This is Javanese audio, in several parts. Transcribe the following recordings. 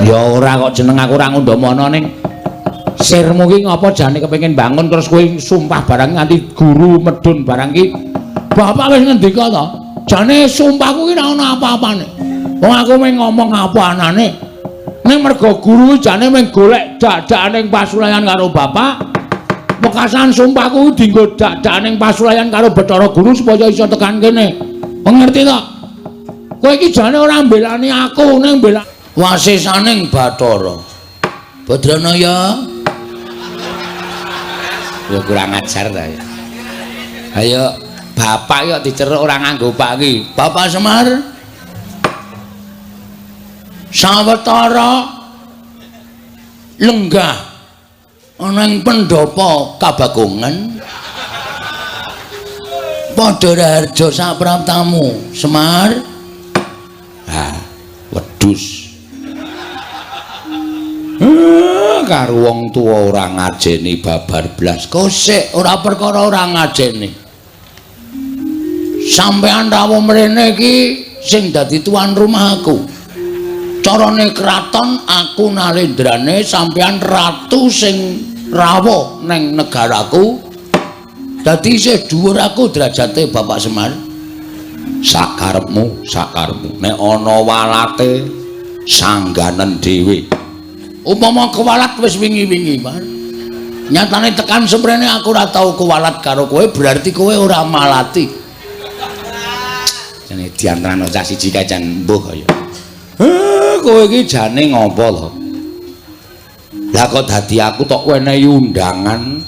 Ya ora kok jeneng aku ora ngundhamana ning sirmu ki ngapa jane kepengin bangun terus kowe sumpah barang nganti guru medun barang ki. Bapak wis ngendika to? Jane sumpahku ki ora ana apa-apane. Wong aku mung ngomong apa anane. Ning mergo guru jane mung golek dak-dakane pasulayan karo bapak. Wekasan sumpahku dienggo dak-dakane pasulayan karo Bathara Guru supaya iso tekan kene. Ngerti to? Kowe iki jane ora mbelani aku ning mbela wasisaning Bathara. Badranaya. Ya kurang ajar ta ya. Ayo bapak kok diceruk ora nganggo pak iki. Bapak Semar. Sawetara lenggah ana ing pendhapa Kabagongan. Padha raharja sapraptamu, Semar. Ha, wedhus. Karo wong tuwa ora ngajeni babar blas. Kosek ora perkara ora ngajeni. Sampeyan rawuh mrene iki sing dadi tuan rumah aku. Carane kraton aku nalendrane, sampeyan ratu sing rawuh neng negaraku. Dadi isih dhuwur aku derajate Bapak Semar. Sakarepmu, sakarepmu. Nek ana walate sangganen dhewe. Upama kewalat wis wingi-wingi, Mar. Nyatane tekan semrene aku ora tau kewalat karo kowe, berarti kowe ora malati. Jane diantarane cah siji kae jan mbuh kaya. Kowe iki jane ngopo to? Lah kok dadi aku tok wenehi undangan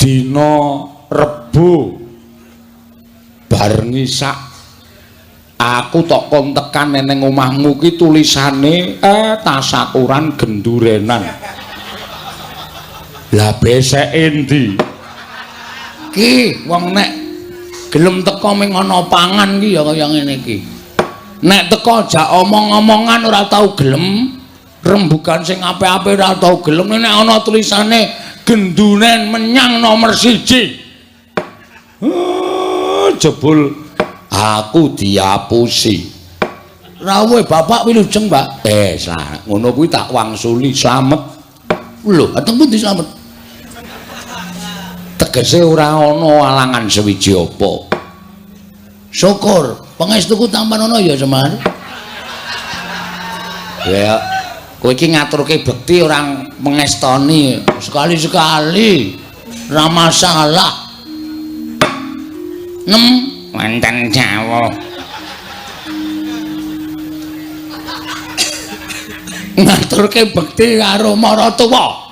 dina Rebo bar ngisak aku tok kon tekan neng omahmu ki tulisane tasakuran gendurenan. Lah beseke endi? Ki wong nek gelem teko ming ana pangan ki ya kaya ngene iki. Nek teko jak omong-omongan ora tau gelem, rembugan sing apik-apik ora tau gelem, nek ana tulisane genduren menyang nomor 1. Jebul aku diapusi. Rawuhe bapak wilujeng, Pak. Ngono kuwi tak wangsuli slamet. Lho, ateng pundi slamet? Tegese ora ana alangan sewiji apa. Syukur, pangestuku tampan ana ya, Semar. Ya, kowe iki ngaturke bekti ora mengestoni. Sekali-sekali ora masalah. Nem wonten jawuh. Ngaturke bekti karo maratuwa.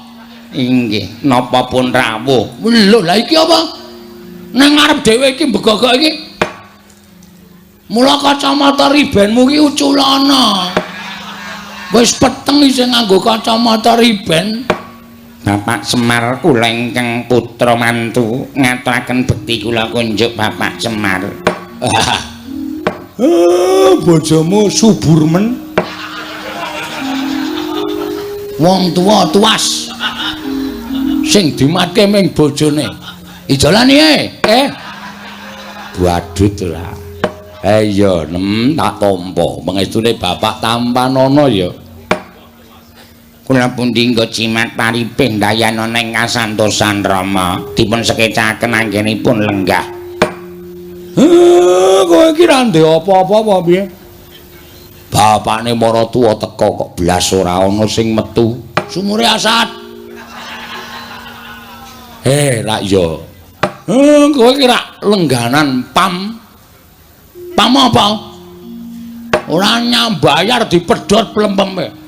Inggih, napa pun rawuh. Lho, lah iki apa? Nang ngarep dhewe iki mbegogok iki. Mula kacamata ribenmu ki uculana. Wis peteng isih nganggo kacamata riben. Bapak Semar kula ingkang putra mantu ngaturaken bekti kula kunjuk Bapak Semar. Bojomu subur men. Wong tuwa tuas. Sing dimatke ming bojone. Ijolane eh. Badut ora. Iya, nem tak tampa. Pangestune Bapak tampanana ya. Kula pundi nggo jimat paripih ndayana ing kasantosan Rama dipun sekecaken anggenipun lenggah. Kowe iki ra ndek apa-apa apa piye? Bapakne maratuwa teka kok blas ora ana sing metu. Sumure asat. Rak ya. Kowe iki rak lengganan pam. Pam apa? Ora nyambayar dipedhot plempeme.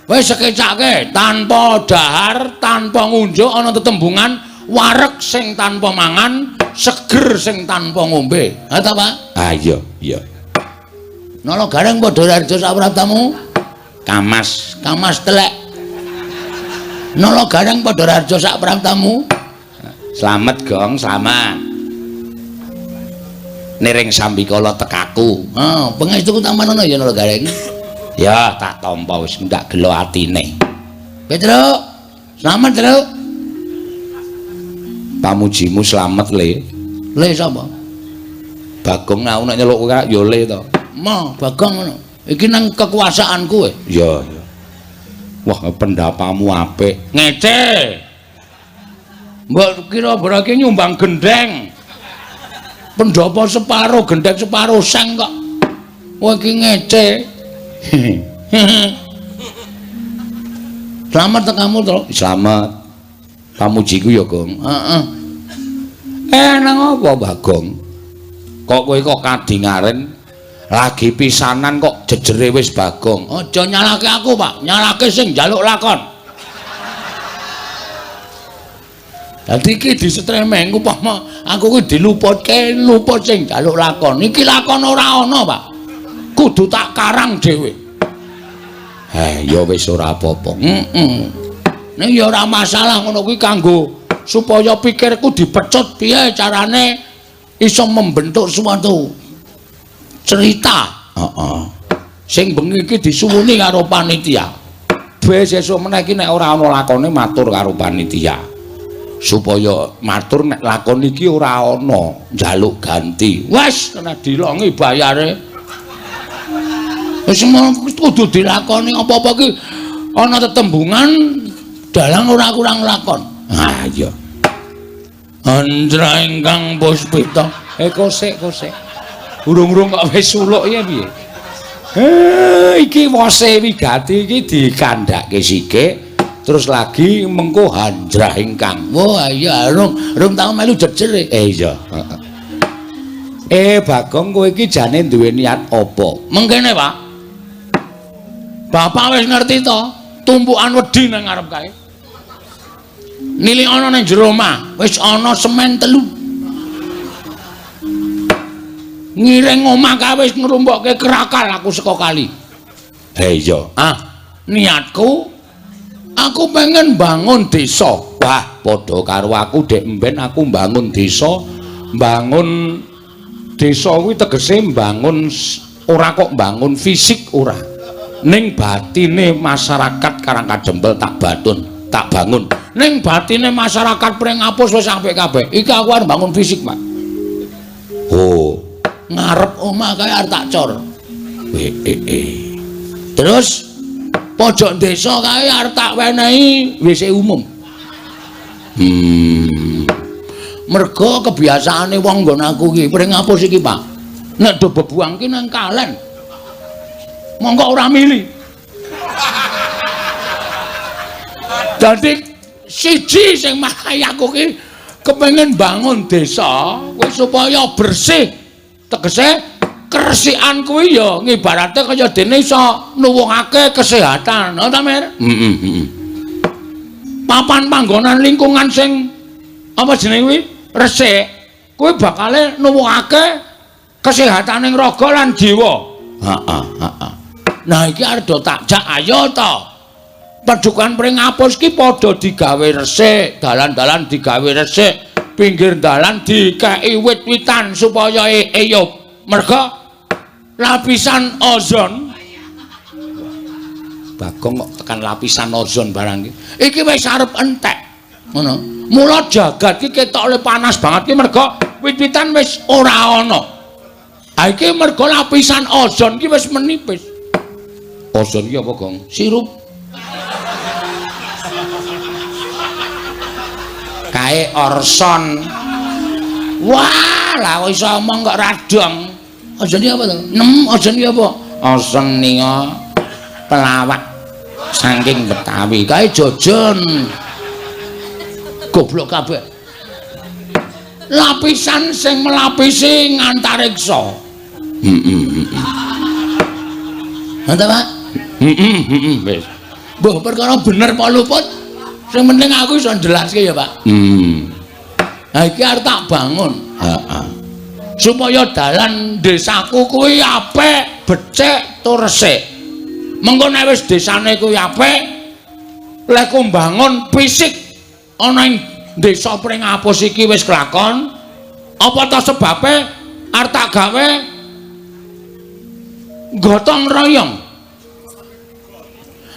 Wis sekecake tanpa dahar, tanpa ngunjuk ana tetembungan wareg sing tanpa mangan, seger sing tanpa ngombe. Ha ta, Pak? Ah iya, iya. Nala gareng padha raharja sapraptamu? Kamas, kamas telek. Nala gareng padha raharja sapraptamu? Slamet, Gong, slamet. Niring sambikala tekaku. Ah, pangestuku tampanana ya Nala Gareng. Ya, tak tampa wis ndak gelo atine. Petruk, slamet, Truk. Pamujimu slamet, Le. Le sapa? Bagong aku nek nyeluk kowe ya Le to. Ma, Bagong ngono. Iki nang kekuasaan kowe. Iya, iya. Wah, pendapamu apik. Ngece. Mbok kira berarti nyumbang gendeng. Pendapa separo, gendeng separo seng kok. Kowe iki ngece. Selamat tekamu to. Selamat. Pamujiku ya, Gong. Heeh. Nang apa, Bagong? Kok kowe kok kadingaren lagi pisanan kok jejere wis Bagong. Aja nyalake aku, Pak. Nyalake sing njaluk lakon. Dadi iki disetremeng upama aku ki diluputke luput sing njaluk lakon. Iki lakon ora ana, Pak. Kudu tak karang dhewe. Ya wis ora apa-apa. Heeh. Ning ya ora masalah ngono kuwi kanggo supaya pikirku dipecut piye carane iso membentuk suatu cerita. Heeh. Sing bengi iki disuwuni karo panitia. Besok meneh iki nek ora ana lakone matur karo panitia. Supaya matur nek lakon iki ora ana njaluk ganti. Wes kena dilongi bayare. Wis kudu dilakoni apa-apa iki ana tetembungan dalang ora kurang lakon. Ah iya. Andra ingkang puspita. Kosek kosek. Urung-urung kok wis suluk ya piye? Iki wose wigati iki dikandhake sithik terus lagi mengko handrah ingkang. Wah iya rung tau melu jejer. Iya. Heeh. Bagong kowe iki jane duwe niat apa? Mengkene, Pak. Bapak wis ngerti to, tumpukan wedi nang ngarep kae. Nilik ana nang jero omah, wis ana semen 3. Ngiring omah kae wis ngrumpokke krakal aku saka kali. Iya. Ah, niatku aku pengen bangun desa. Wah, padha karo aku dek mben aku bangun desa, bangun desa kuwi tegese bangun ora kok bangun fisik ora. Ning batine masyarakat Karangkadempel tak batun, tak bangun. Ning batine masyarakat Pringapus wis apik kabeh. Iki aku arep bangun fisik, Pak. Oh, ngarep omah kae arep tak cor. Terus pojok desa kae arep tak wenehi WC umum. Mergo kebiasaane wong nggon aku iki Pringapus iki, Pak. Nek do bebuang ki nang kalen. Monggo ora mili. Dadi siji sing marai aku ki kepengin bangun desa kuwi supaya bersih. Tegese keresikan kuwi ya ngibarate kaya dene iso nuwuhake kesehatan, ngono ta, Mir? Heeh. Papan panggonan lingkungan sing apa jenenge kuwi resik kuwi bakale nuwuhake kesehataning raga lan jiwa. Heeh, heeh. Nah iki arep do tak jak ayo to. Padukan Pringapus ki padha digawe resik, dalan-dalan digawe resik, pinggir dalan dikeki wit-witan supaya eyup. Merga lapisan ozon. Bagong kok tekan lapisan ozon barang iki. Iki wis arep entek. Ngono. Mula jagat ki ketoke panas banget ki merga wit-witan wis ora ana. Ha iki merga lapisan ozon ki wis menipis. Ozon ki apa, Gong? Sirup. Kae orson. Wah, lah kok iso omong kok radong. Ozon ki apa to? Nem, ozon ki apa? Ozon ninga pelawak saking Betawi. Kae jojon. Goblok kabeh. Lapisan sing melapisi ngantariksa. Heeh. Ngono ta, Pak? Heeh, wis. Mbah, perkara bener apa luput? Sing penting aku iso njelaske ya, Pak. Nah iki arep tak bangun. Heeh. Supaya dalan desaku kuwi apik, becik tur resik. Mengko nek wis desane kuwi apik, lek mbangun fisik ana ing desa Pringapus iki wis kelakon, apa ta sebabe arep tak gawe gotong royong.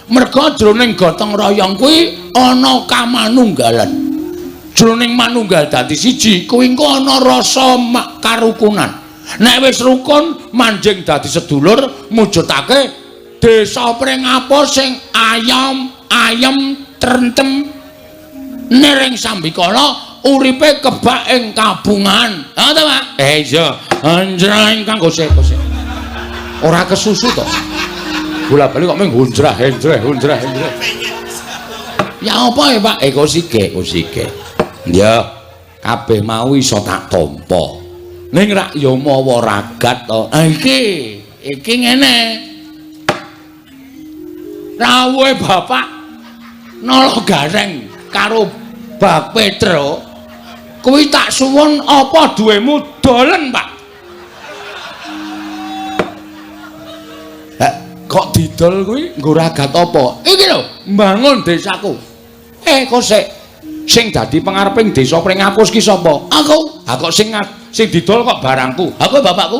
Merga jroning gotong royong kuwi ana kamanunggalan. Jroning manunggal dadi siji kuwi engko ana rasa karukunan. Nek wis rukun manjing dadi sedulur mujudake desa Pringapus sing ayam ayem trentem niring sambikala uripe kebak ing kabungan. Ha ta, Pak? Iya. Anjrah ingkang gosek gosek. Ora kesusu to. Bola-bali kok mung hunjrah henjreh hunjrah henjreh. Ya apa ya, Pak? Kosike, kosike. Ya, kabeh mau iso tak tampa. Ning rak ya mawa ragat to. Ha iki, iki ngene. Rawuhe Bapak Nala Gareng karo Bak Petro kuwi tak suwun apa duwemu dolen, Pak. Kok didol kuwi nggo ragat apa? Iki lho, mbangun desaku. Kosek sing dadi pengareping desa Pringapus ki sapa? Aku. Ha kok sing didol kok barangku. Ha kowe bapakku.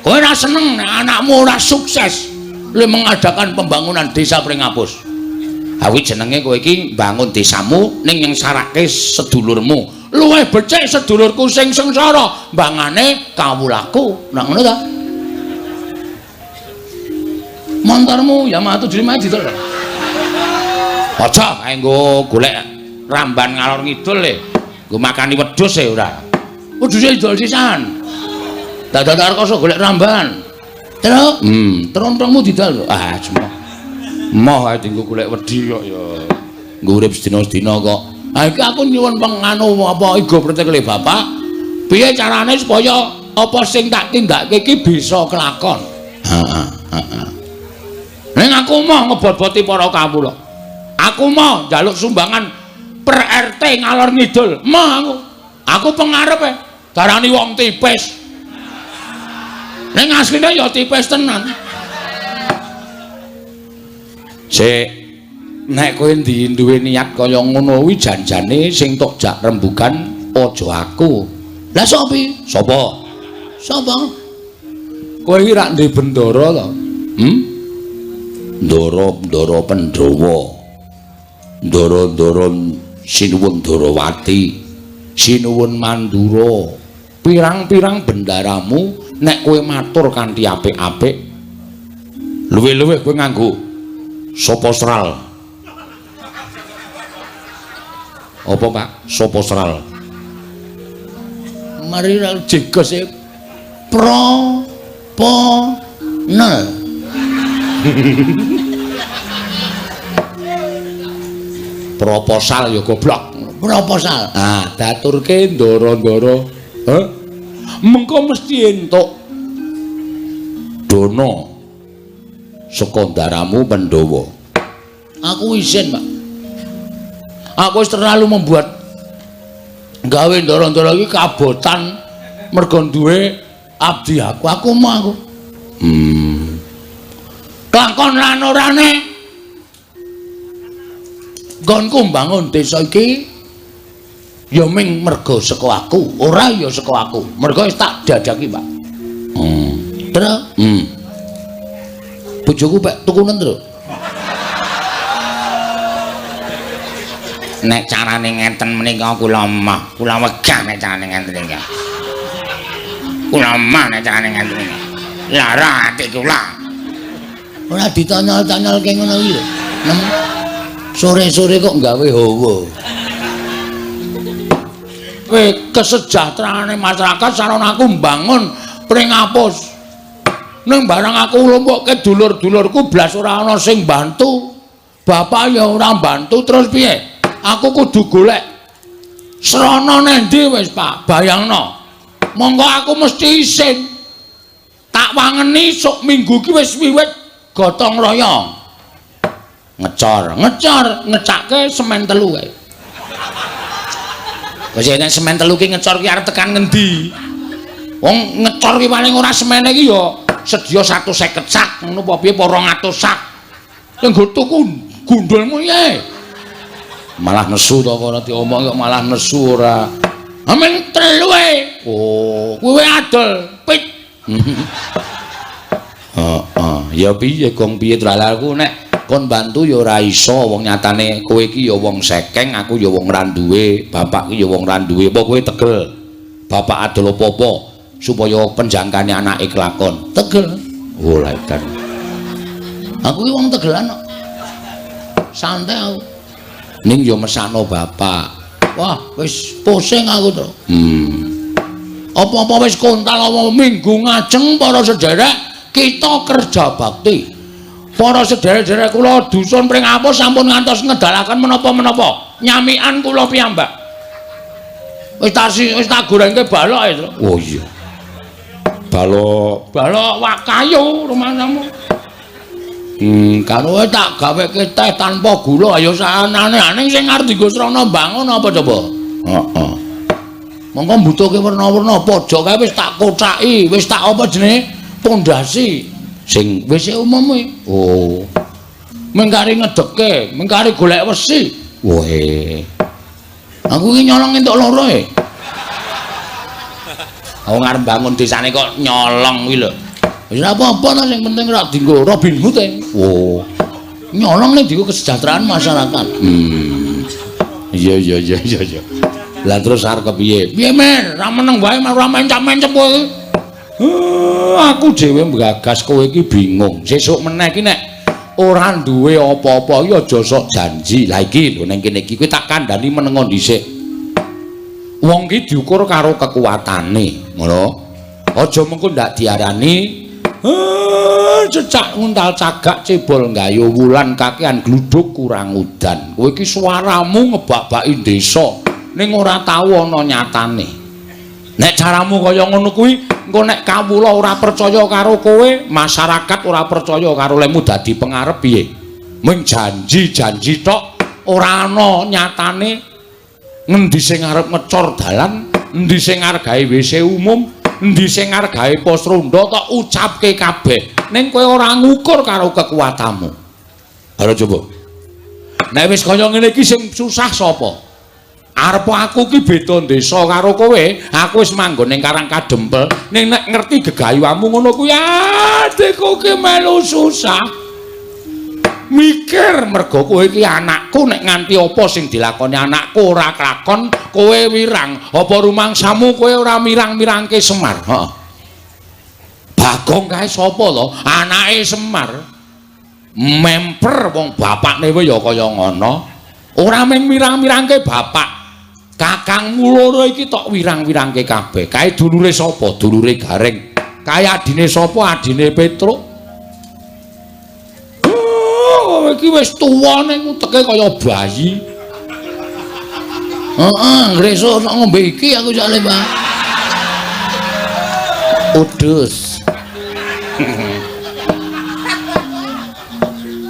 Kowe ora seneng nek anakmu ora sukses le mengadakan pembangunan desa Pringapus. Ha kuwi jenenge kowe iki mbangun desamu ning nyengsarake sedulurmu. Luwih becik sedulurku sing sengsara mbangane kawulaku. Nah ngono ta? Montormu Yamaha 75 didol. Aja kae nggo golek ramban ngalor ngidul le. Nggo makani wedhus e ora. Wedhuse didol sisan. Dadak rekoso golek ramban. Terus, trontongmu didol. Ah, cuma. Moh ae dienggo golek wedi kok ya. Nggo urip sedina-sedina kok. Ha iki aku nyuwun penganu apa igo pretekle bapak. Piye carane supaya apa sing tak tindakake iki bisa kelakon? Heeh, heeh. Ning aku moh ngebot-boti para kawula. Aku moh njaluk sumbangan per RT ngalor ngidul. Moh aku. Aku pengarepe darani wong tipis. Ning asline ya tipis tenan. Sik, nek kowe duwe niat kaya ngono kuwi janjane sing tok jak rembugan aja aku. Lah sapa? Sapa? Sapa? Kowe iki rak ndek bendara to? Ndara-ndara Pandhawa. Ndara-ndara Sinuwun Darawati, Sinuwun Mandura. Pirang-pirang bendaramu nek kowe matur kanthi apik-apik, luwih-luwih kowe nganggo sapa sral. Apa, Pak? Sapa sral? Mari ra jegos e pro po nel. Proposal ya goblok. Proposal. Ah, daturke ndara-ndara. Heh. Mengko mesti entuk dana saka ndaramu Pandhawa. Aku isin, Pak. Aku wis terlalu membuat gawe ndara-ndara iki kabotan mergo duwe abdi aku. Aku mau aku. Kelakon lan orane nggonku mbangun desa iki ya ming mergo saka aku, ora ya saka aku. Mergo wis tak dadaki, Pak. Terus, bojoku pek tukunen, Tru. Nek carane ngenten menika kula mah, kula wegah nek carane ngenten iki. Kula mah nek carane ngenten iki. Lara ati kula. Ora ditanyol-tanyolke ngono iki lho. Sore-sore kok gawe hawa. Kowe kesejahteraane masyarakat sarana aku mbangun Pringapus. Ning barang aku lumpukke dulur-dulurku blas ora ana sing bantu. Bapak ya ora bantu terus piye? Aku kudu golek srana nendi wis, Pak? Bayangno. Monggo aku mesti isin. Tak wangeni sok minggu ki wis wiwit gotong royong. Ngecor, ngecor, ngecake semen telu kae. Wis nek semen telu ki ngecor ki arep tekan ngendi? Wong ngecor ki paling ora semene ki ya sedya 150 sak, ngono apa piye apa 200 sak. Sing nggo tuku gundulmu piye? Malah nesu to ora diomong kok malah nesu ora. Amen telu e. Oh, kuwi adol pit. Heeh, ya piye gong piye tralalku nek kon bantu ya ora iso wong nyatane kowe iki ya wong sekeng, aku ya wong ra duwe, bapak ki ya wong ra duwe. Apa kowe tegel? Bapak adol apa-apa? Supaya penjangkane anake kelakon. Tegel. Oh, lha edan. Aku ki wong tegelan kok. Santai aku. Ning ya mesakno bapak. Wah, wis pusing aku to. Apa-apa wis kontal apa minggu ngajeng para sederek kita kerja bakti. Para sederek-sederek kula dusun Pringapus sampun ngantos ngedalaken menapa-menapa. Nyamikan kula piyambak. Wis tak gorengke balok e, Tru. Oh iya. Balok, balok wak kayu rumahmu. Karo tak gaweke teh tanpa gula ayo saanane sing arep dienggo srana bangun apa coba? Heeh. Monggo mbutuhke werna-werna pojok kae wis tak kocaki, wis tak apa jenenge? Pondasi sing wis umum kuwi. Oh. Mengkari ngedeke, mengkari golek wesi. Woe. Aku iki nyolong entuk loro e. Aku ngarep bangun desane kok nyolong kuwi lho. Wis ora apa-apa ta sing penting ora dienggo Robin Hood e. Oh. Nyolong ning dienggo kesejahteraan masyarakat. Iya iya iya iya iya. Lah terus arep kepiye? Piye men? Ra meneng wae ora mencap-mencep kowe iki. Aku dhewe nggagas kowe iki bingung. Sesuk meneh iki nek ora duwe apa-apa iki aja sok janji. Lah iki lho ning kene iki kowe tak kandhani menengo dhisik. Wong ki diukur karo kekuatane, ngono. Aja mengko ndak diarani cecak nguntal cagak cebol nggayu wulan kakean gluduk kurang udan. Kowe iki suaramu ngebak-baki desa ning ora tau ana nyatane. Nek caramu kaya ngono kuwi, engko nek kawula ora percaya karo kowe, masyarakat ora percaya karo lemu dadi pengarep piye? Mung janji-janji tok ora ana nyatane. Ngendi sing arep ngecor dalan, endi sing arep gawe WC umum, endi sing arep gawe pos ronda tok ucapke kabeh. Ning kowe ora ngukur karo kekuatanmu. Halo coba. Nek wis kaya ngene iki sing susah sapa? Arep aku ki beda desa karo kowe, aku wis manggon ning Karang Kadempel, ning nek ngerti gegayuhamu ngono kuwi adikku ki melu susah. Mikir mergo kowe iki anakku, nek nganti apa sing dilakoni anakku ora kelakon, kowe wirang. Apa rumangsamu kowe ora mirang-mirangke Semar? Heeh. Bagong kae sapa to? Anake Semar. Memper wong bapakne wae ya kaya ngono. Ora mung mirang-mirangke bapak. Kakangmu loro iki tok wirang-wirangke kabeh. Kae dulure sapa? Dulure Gareng. Kae adine sapa? Adine Petruk. Oh, iki wis tuwa ning uteke kaya bayi. Heeh, ngresuk sok ngombe iki aku jale, Pak. Udus.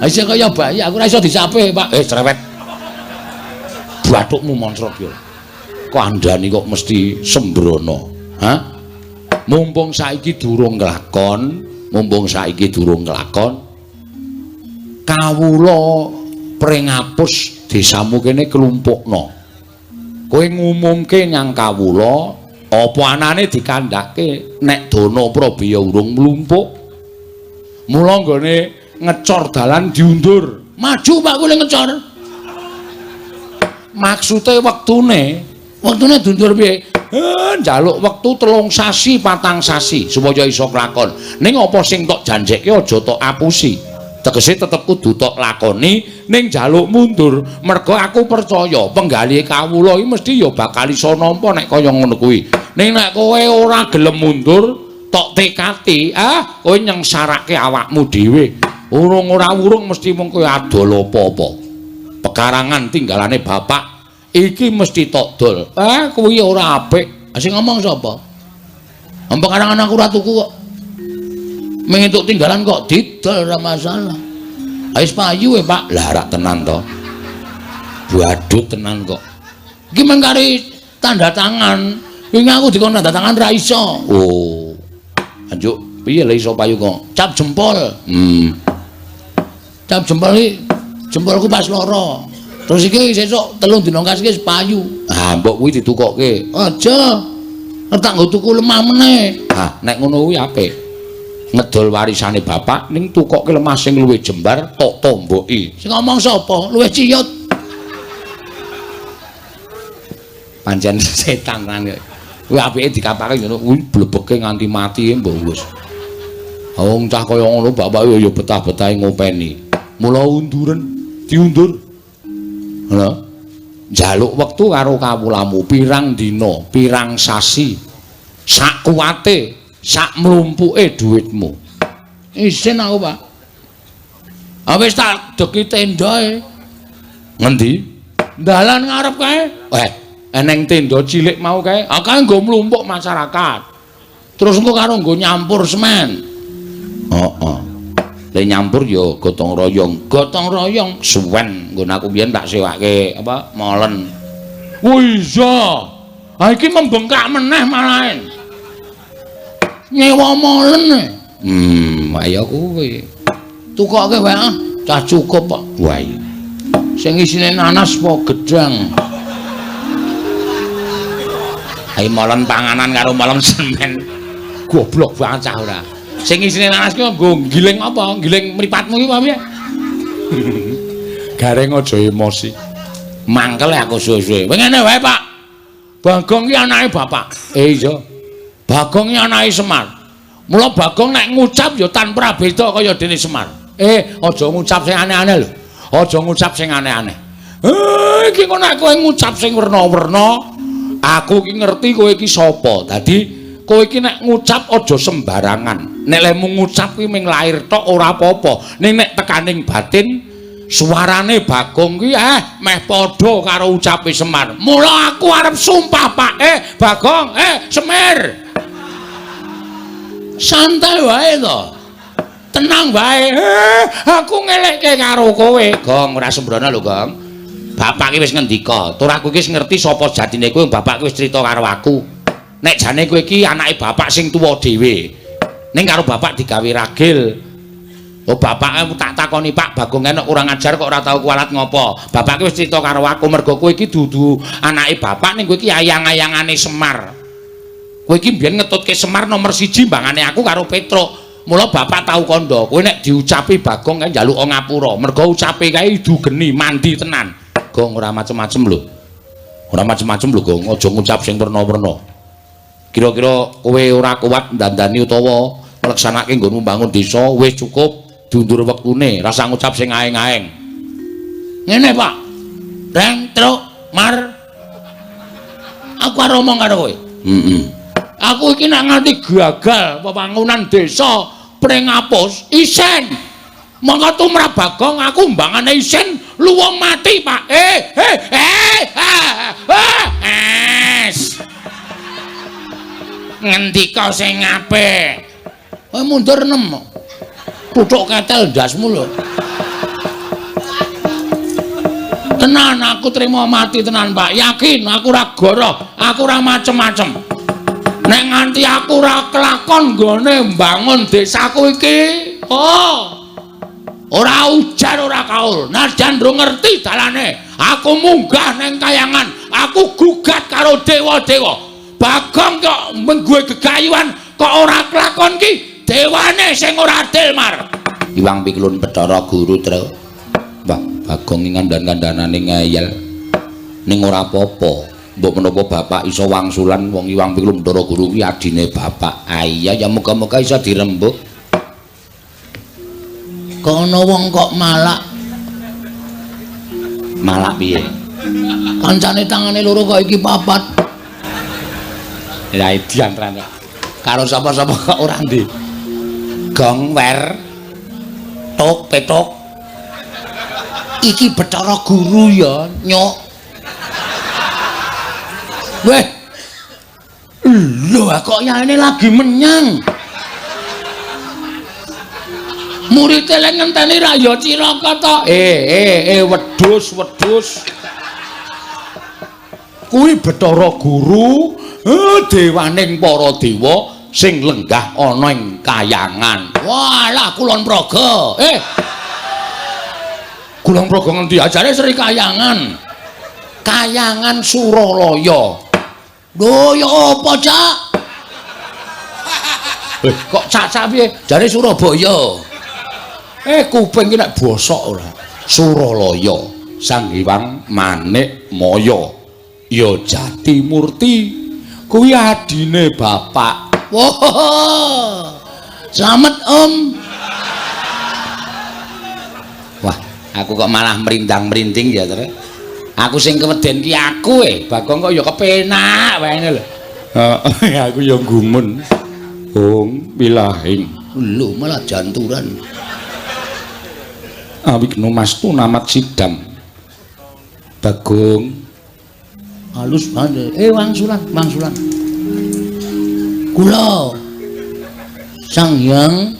Isih kaya bayi, aku ora iso dicape, Pak. Cerewet. Bathukmu moncrot yo. Kandhani kok mesti sembrono. Hah? Mumpung saiki durung kelakon, mumpung saiki durung kelakon, kawula Pringapus desamu kene klumpukno. Kowe ngumumke nyang kawula, apa anane dikandhake nek dana prabaya urung mlumpuk. Mula nggone ngecor dalan diundur. Maju Pak kowe ngecor. Maksude wektune, wektune diundur piye? Njaluk wektu 3 sasi, 4 sasi supaya iso kelakon. Ning apa sing tok janjekke aja tok apusi. Tegese tetep kudu tok lakoni ning njaluk mundur. Mergo aku percaya penggalih kawula iki mesti ya bakal iso nampa nek kaya ngono kuwi. Ning nek kowe ora gelem mundur, tok tekati, kowe nyengsarake awakmu dhewe. Urung ora urung mesti mung kowe adol apa-apa. Pekarangan tinggalane bapak iki mesti tok dol. Kuwi ora apik. Sing ngomong sapa? Pekarangan aku ora tuku kok. Mung entuk tinggalan kok didol ora masalah. Wis payu e, Pak. Lah rak tenan to. Badut tenan kok. Iki mung kari tanda tangan. Wingi aku dikon tanda tangan ra iso. Oh. Anjuk piye lha iso payu kok? Cap jempol. Cap jempol iki jempolku pas loro. Terus iki sesuk 3 dina kas iki wis payu. Ah, mbok kuwi ditukokke. Aja. Tak nggo tuku lemah meneh. Ah, nek ngono kuwi apik. Ngedol warisane bapak ning tukokke lemah sing luwih jembar tok tomboki. Sing ngomong sapa? Luwih ciyut. Pancen setan kan. Kuwi apike dikapake ngono kuwi blebeke nganti mati mbok wis. Wong cah kaya ngono bapak ya betah-betahe ngopeni. Mula unduren, diundur. Lha njaluk wektu karo kawulamu pirang dina, pirang sasi. Sak kuwate, sak mlumpuke dhuwitmu. Isin aku, Pak. Ah wis tak deki tendae. Ngendi? Dalan ngarep kae. Eneng tenda cilik mau kae. Ah kae nggo mlumpuk masyarakat. Terus engko karo nggo nyampur semen. Heeh. Le nyampur ya gotong royong. Gotong royong suwen nggon aku biyen tak sewake apa molen. Oh iya. Ha iki membengkak meneh malahen. Nyewa molen. Ayo kuwi. Tukoke wae ah, cah cukup kok. Wah. Sing isine nanas apa gedang? Ayo molen panganan karo molen semen. Goblok banget cah ora. Sing isine nanas ki nggo giling apa? Giling mripatmu ki apa piye? Gareng aja emosi. Mangkel aku suwe-suwe. Kowe ngene wae, Pak. Bagong ki anake bapak. Iya. Bagong ki anake Semar. Mula Bagong nek ngucap ya tanpa beda kaya dene Semar. Aja ngucap sing aneh-aneh lho. Aja ngucap sing aneh-aneh. Iki kok nek kowe ngucap sing werna-werna, aku ki ngerti kowe iki sapa. Dadi kowe iki nek ngucap aja sembarangan. Nek lemu ngucap kuwi ming lair tok ora apa-apa. Ning nek tekaning batin suarane Bagong kuwi meh padha karo ucape Semar. Mula aku arep sumpah, Pak. Bagong, Semir. Santai wae to. Tenang wae. Aku ngelekke karo kowe. Gong, ora sembrono lho, Gong. Bapak ki wis ngendika, tur aku iki wis ngerti sapa jatine kowe, bapak ki wis crita karo aku. Nek jane kowe iki anake bapak sing tuwa dhewe. Ning karo bapak digawe ragil. Oh, bapak tak takoni, Pak, Bagong enek kurang ajar kok ora tau kualat ngopo. Bapak ki wis crita karo aku mergo kowe iki dudu anake bapak ning kowe iki ayang-ayangane Semar. Kowe iki mbiyen ngetutke Semar nomor 1 mbangane aku karo Petruk. Mula bapak tau kandha, kowe nek diucapi Bagong kae njaluk ngapura, mergo ucape kae idu geni mandi tenan. Gong ora macem-macem lho. Ora macem-macem lho, Gong. Aja ngucap sing werna-werna. Kira-kira kowe ora kuat ndandani utawa ngleksanake nggonmu mbangun desa, wis cukup diundur wektune, rasa ngucap sing aeng-aeng. Ngene, Pak. Reng, truk, mar. Aku arep omong karo kowe. Heeh. Aku iki nek nganti gagal pembangunan desa Pringapus, isen. Mongko tumrap Bagong aku mbangane isen luwung mati, Pak. Es. Ngendika sing apik. Kowe mundur 6. Tutuk ketel ndasmu lho. Tenan aku trimo mati tenan, Pak. Yakin aku ora goroh, aku ora macem-macem. Nek nganti aku ora kelakon nggone mbangun desaku iki, oh. Ora ujar ora kaul. Najan ndung ngerti dalane, aku munggah neng kayangan, aku gugat karo dewa-dewa. Bagong kok menggue gegayuhan kok ora kelakon ki, dewane sing ora adil, Mar. Iwang Piklun Bathara Guru, Tru. Wah, Bagong iki ngandhan-kandhanane ngeyel. Ning ora apa-apa. Mbok menapa bapak iso wangsulan wong Iwang Piklun Bathara Guru kuwi adine bapak. Ah iya ya muga-muga iso dirembuk. Kok ana wong kok malak. Malak piye? Kancane tangane loro kok iki papat. Lah diantrane. Karo sapa-sapa kok ora ndi. Gong wer tok petok. Iki Bathara Guru ya, nyok. Weh. Lho kok yaene lagi menyang. Murid lek ngenteni ra ya cilaka to. Wedhus, wedhus. Kuwi Bathara Guru, dewaning para dewa sing lenggah ana ing kayangan. Walah Kulon Progo. Kulon Progo ngendi ajare Sri Kayangan? Kayangan Suralaya. Lho ya apa, Cak? Kok cak-cak piye? Jare Surabaya. Kuping ki nek bosok ora. Suralaya, Sang Hyang Manik Maya. Ya Jati Murti. Kuwi adine bapak. Wah. Slamet, Om. Wah, aku kok malah merindang-merinding ya, Tre. Aku sing keweden ki aku e. Bagong kok ya kepenak wae ngene lho. Heeh, aku ya gumun. Hong wilahing. Lho, malah janturan. Awigno mastu namat sidam. Bagong halus banget. Wangsulan, wangsulan. Kula Sang Hyang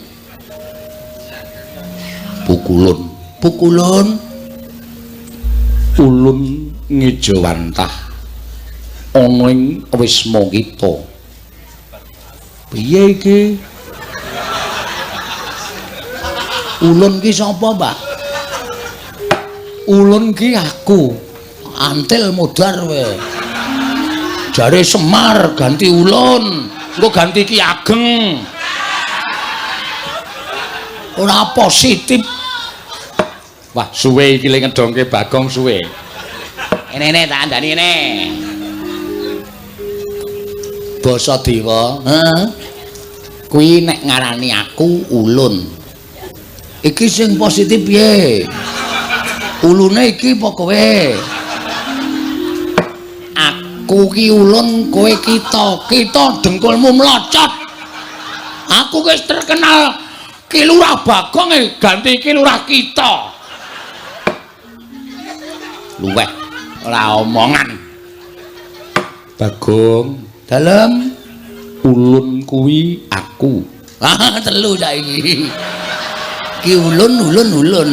Pukulun. Pukulun ulun ngejawantah ana ing wisma kita. Piye iki? Ulun ki sapa, Pak? Ulun ki aku. Antil modar kowe. Jare Semar ganti ulun, engko ganti Ki Ageng. Ora positif. Wah, suwe iki le ngedongke Bagong suwe. Ene-ene tak andani ene. Basa Dewa, heeh. Kuwi nek ngarani aku ulun. Iki sing positif piye? Ulune iki apa kowe? Aku ki ulun, kowe kita. Kita dengkulmu mlocot. Aku wis terkenal Ki Lurah Bagong ganti Ki Lurah kita. Luweh ora omongan. Bagong, dalem ulun kuwi aku. Ah, telu saiki. Ki ulun ulun ulun.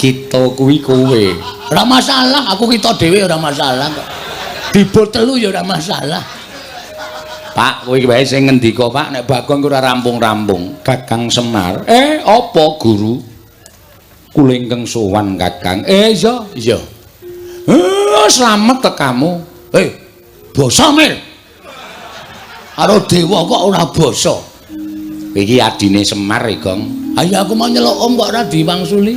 Kita kuwi kowe. Ora masalah, aku kita dhewe ora masalah kok. Dibur telu ya ora masalah. Pak, kowe iki wae sing ngendika, Pak, nek Bagong ora rampung-rampung. Kakang Semar. Apa guru? Kula ingkang sowan Kakang. Iya, iya. Slamet tekamu. Basa Mir. Karo dewa kok ora basa. Iki adine Semar, Gong. Ayo aku mau nyeluk om kok ora diwangsuli.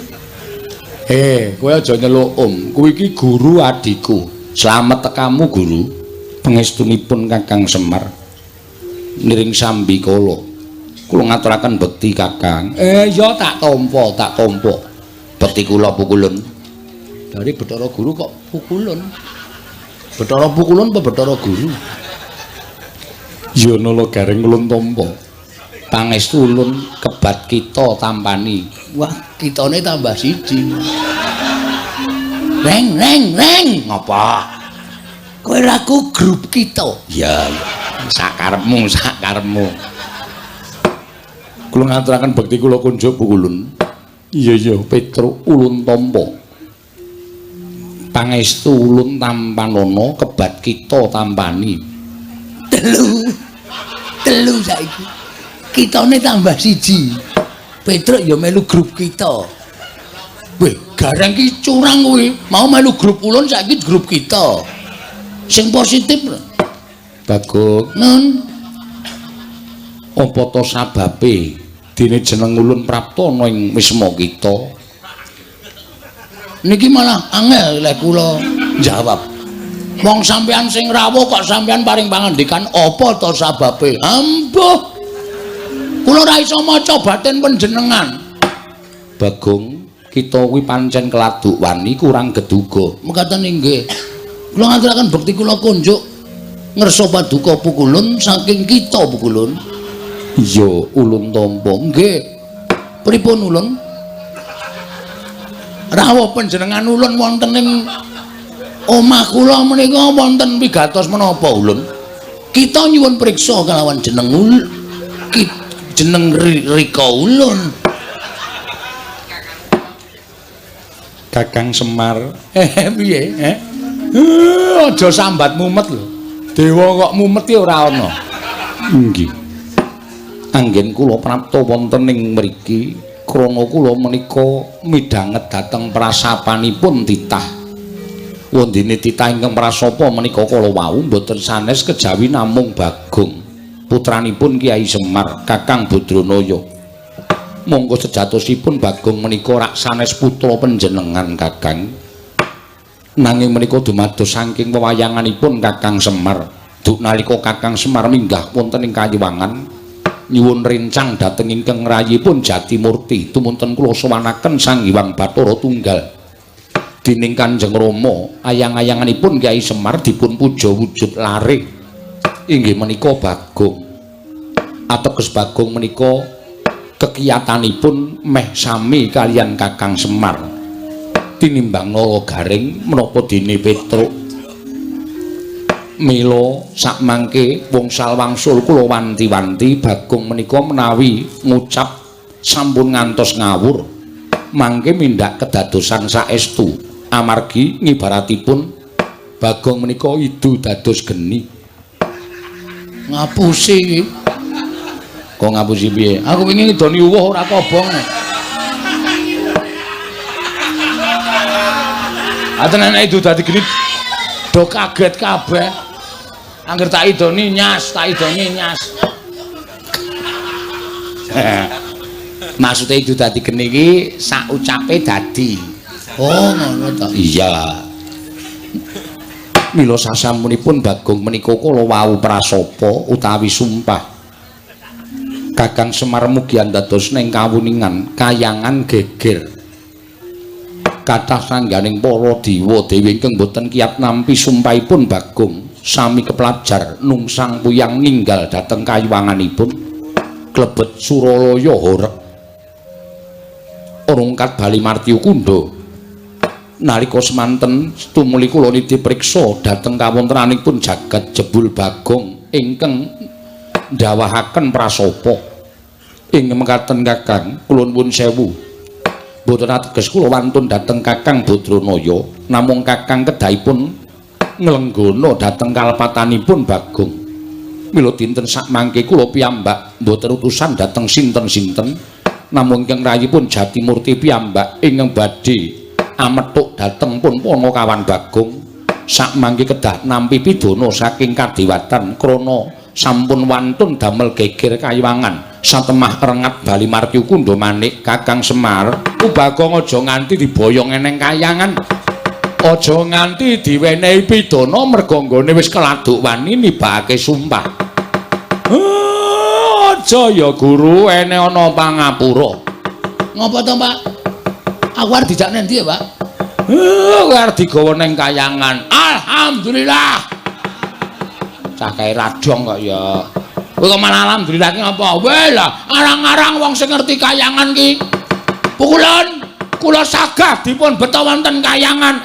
Kowe aja nyeluk om. Kuwi iki guru adiku. Slamet tekamu, guru. Pangestunipun Kakang Semar. Niring sambi kala. Kula ngaturaken bekti Kakang. Ya tak tampa, tak tampa. Bekti kula pukulun. Dari Bathara Guru kok pukulun. Bathara pukulun apa Bathara Guru? Ya nala gareng ulun tampa. Pangestu ulun kebat kita tampani. Wah, kitane tambah siji. Reng reng reng. Ngapa? Kowe raku grup kita. Ya, sakarepmu, sakarepmu. Kula ngaturaken bekti kula kunjuk pukulun. Iya iya, Petruk ulun tampa. Pangestu ulun tampanana kebat kita tampani. Telu. Telu saiki. Kitane tambah siji. Petruk ya melu grup kita. Weh, gareng ki curang kuwi. Mau melu grup ulun saiki grup kita. Sing positif. Bagong, nun. Apa to sababe dene jeneng ulun prapta ana ing wisma kita? Niki malah angel lek kula jawab. Wong sampean sing rawuh kok sampean paring pangandikan apa to sababe? Ambuh. Kula ora iso maca batin panjenengan. Bagong, kita kuwi pancen keladuk wani kurang geduga. Mekaten inggih. Kula ngaturaken bekti kula kunjuk ngersa paduka pukulun saking kita pukulun. Iya, ulun tampa. Nggih. Pripun ulun? Rawuh panjenengan ulun wonten ing omah kula menika wonten pigatos menapa ulun? Kita nyuwun priksa kalawan jeneng jeneng Rika ulun. Kakang Semar. Piye? Aja sambat mumet lho. Dewa kok mumet ki ora ana. Nggih. Anggen kula prapta wonten ing mriki krana kula menika midhanget dhateng prasapanipun titah. Wondene titah ingkang prasapa menika kala wau mboten sanes kejawi namung Bagong, putranipun Kyai Semar, Kakang Badranaya. Monggo sejatosipun Bagong menika rak sanes putra panjenengan Kakang. Nanging menika dumados saking wewayanganipun Kakang Semar. Duk nalika Kakang Semar minggah wonten ing Kayiwangan nyuwun rencang dhateng ingkang rayipun Jatimurti, tumunten kula sowanaken Sang Hyang Bathara Tunggal. Dening Kanjeng Rama, ayang-ayanganipun Kyai Semar dipun puja wujud lare inggih menika Bagong. Ateges Bagong menika kekiyatanipun meh sami kaliyan Kakang Semar. Tinimbang Nala Garing menapa dene Petruk. Mila sakmangke wngsal wangsul kula wanti-wanti Bagong menika menawi ngucap sampun ngantos ngawur, mangke mindak kedadosan saestu. Amargi ngibaratipun Bagong menika idu dados geni. Ngapusi iki. Kok ngapusi piye? Aku wingi ngidoni uwuh ora kobong. Aten nek idu dadi geni do kaget kabeh. Angger tak idoni nyas, tak idoni nyas. Maksude idu dadi geni iki sak ucape dadi. Oh, ngono to. Iya. Mila sasampunipun Bagong menika kala wau prasapa utawi sumpah. Kakang Semar mugi andados ning kawuningan kayangan geger. Kathah sangganing para dewa dewi ingkang boten kiyat nampi sumpahipun Bagong sami keplajar nungsang puyang ninggal dhateng kayiwanganipun klebet Suralaya horeg. Rungkat Bali Martya Kundha. Nalika semanten tumuli kula niti priksa dhateng kawontenanipun jagat jebul Bagong ingkang ndawahaken prasapa. Ing mekaten Kakang, kula nuwun sewu. Mboten ateges kula wantun dhateng Kakang Badranaya, namung Kakang kedahipun nglenggana dhateng kalepatanipun Bagong. Mila dinten sakmangke kula piyambak mboten utusan dhateng sinten-sinten, namung ingkang rayipun Jatimurti piyambak ingkang badhe amethuk dhateng pun Panakawan Bagong. Sakmangke kedah nampi pidana saking kadewatan krana sampun wantun damel geger kayiwangan satemah rengat Bali Martya Kundha manik Kakang Semar. Bagong aja nganti diboyong eneng kayangan, aja nganti diwenehi pidana merga nggone wis keladuk wani nibake sumpah. Aja ya guru, ene ana pangapura. Ngapa to, Pak? Aku arep dijak nendi ya, Pak? Kowe arep digawa ning kayangan. Alhamdulillah. Cah kae radong kok ya. Kowe kok malah alhamdulillah ki ngapa? Weh lah, arang-arang wong sing ngerti kayangan ki. Pukulan kula sagah dipun beto wonten kayangan.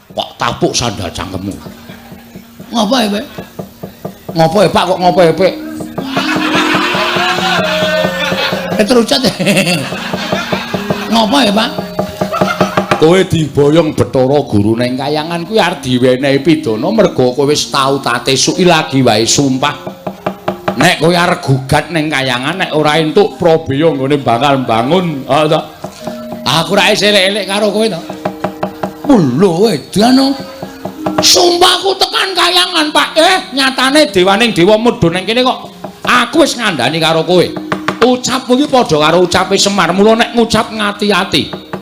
Kok tapuk sandal cangkemmu. Ngapa ya, Pak? Ngapa ya, Pak? Kok ngapa ya, Pak? Terucat. Ngapa ya, Pak? Kowe diboyong Bathara Guru ning kayangan kuwi arep diwenehi pidana merga kowe wis tau tate suki lagi wae sumpah. Nek kowe arep gugat ning kayangan nek ora entuk prabeya nggone bakal mbangun, ha to. Aku ra isih elek-elek karo kowe to. Lho edan. Sumpahku tekan kayangan, Pak. Nyatane dewaning dewa mudhun ning kene kok aku wis ngandani karo kowe. Ucapmu iki padha karo ucape Semar, mula nek ngucap ngati-ati.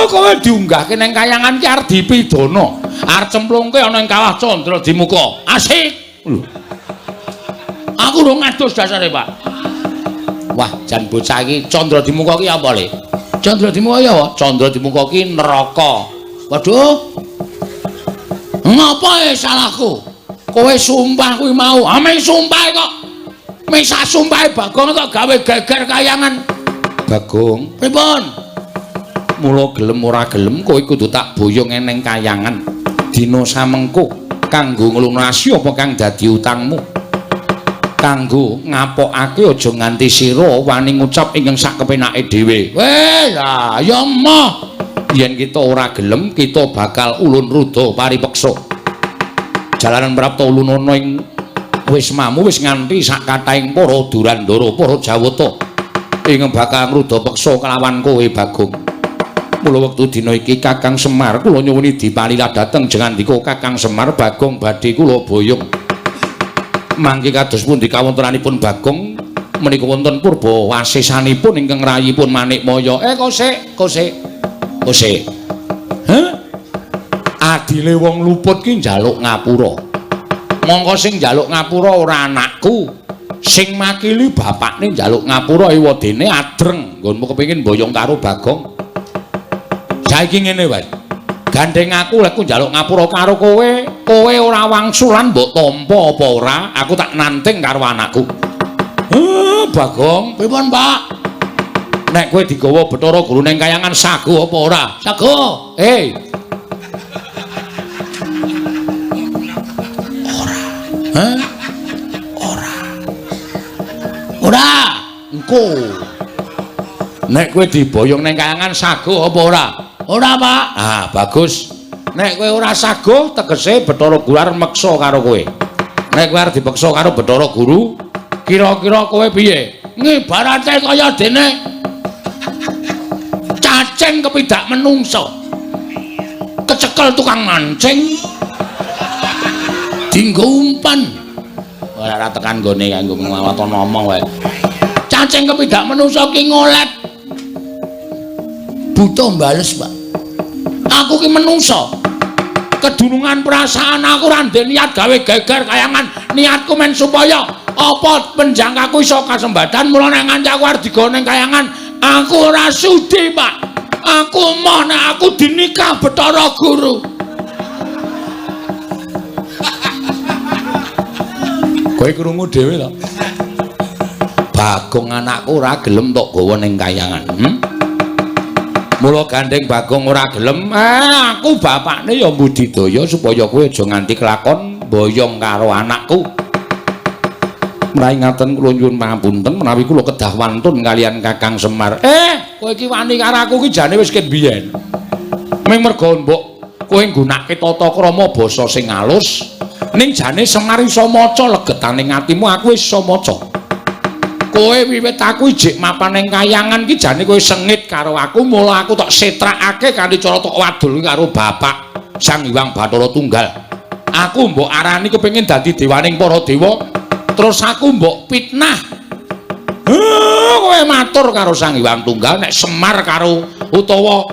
Kowe diunggahke ning kayangan ki arep dipidana. Arep cemplungke ana ing kawah Candra Dimuka. Asik. Lho. Aku urung ngadus dasare, Pak. Wah, jan bocah iki Candra Dimuka ki apa, Le? Candra Dimuka ya apa? Candra Dimuka ki neraka. Waduh. Ngapa salahku? Kowe sumpah kuwi mau. Ame sumpah kok. Misah sumpahe Bagong kok gawe geger kayangan. Bagong, pripun? Mula gelem ora gelem kowe kudu tak boyong eneng kayangan. Dina samengko kanggo nglunasi apa kang dadi utangmu. Kanggo ngapokake aja nganti sira wani ngucap ingkang sak kepenake dhewe. Weh, lah ya emoh. Yen kita ora gelem kita bakal ulun ruda paripeksa. Jalanan prapta ulunana ing wismamu wis nganti sak kathahing para Durandara, para Jawata ingkang bakal ngruda peksa kelawan kowe Bagong. Mula wektu dina iki Kakang Semar kula nyuwuni dipalilah dhateng jengandika Kakang Semar Bagong badhe kula boyong. Mangke kados pundi kawontenanipun Bagong menika wonten purba wasesanipun ingkang rayipun Manikmaya. Kosek, kosek. Kosek. Heh? Adile wong luput ki njaluk ngapura. Mongko sing njaluk ngapura ora anakku, sing makili bapakne njaluk ngapura ewadene adreng nggonmu kepengin boyong karo Bagong. Saiki ngene wae. Gandeng aku lek njaluk ngapura karo kowe, kowe ora wangsulan mbok tampa apa ora, aku tak nanting karo anakku. Bagong, pripun, Pak? Nek kowe digawa Bathara Guru ning kayangan sago apa ora? Sago. Ora. Hah? Ora. Ora. Engko. Nek kowe diboyong ning kayangan sago apa ora? Ora, Pak. Ah, bagus. Nek kowe ora sago tegese Bathara Guru arep meksa karo kowe. Nek kowe arep dipeksa karo Bathara Guru, kira-kira kowe piye? Ngibarate kaya dene cacing kepidak menungso. Kecekel tukang mancing. Dinggo umpan. Ora tekan nggone kanggo nglawaton ngomong wae. Cacing kepidak menungso ki ngolet. Butuh bales, Pak. Aku ki menungso. Kedunungan perasaan aku ora ndek niat gawe geger kayangan. Niatku men supaya apa penjangkaku iso kasembadan, mula nek nganti aku arep digawa ning kayangan, aku ora sudi, Pak. Aku moh nek aku dinikah Bathara Guru. Kowe krungu dhewe to? Bagong anakku ora gelem tok gawa ning kayangan. Mula gandeng Bagong ora gelem, aku bapakne ya mbudidaya supaya kowe aja nganti kelakon boyong karo anakku. Menawi ngaten kula nyuwun pangapunten menawi kula kedah wantun kalian Kakang Semar. Kowe iki wani karo aku iki jane wis ket biyen. Ming merga mbok kowe nggunakake tata krama basa sing alus, ning jane Semar iso maca legetane atimu, aku wis iso maca. Kowe wiwit aku ijik mapan ning kayangan ki jane kowe sengit karo aku, mula aku tok setrakake kanthi cara tok wadul karo bapak Sang Hyang Bathara Tunggal. Aku mbok arani kepengin dadi dewaning para dewa, terus aku mbok fitnah. Kowe matur karo Sang Hyang Tunggal nek Semar karo utawa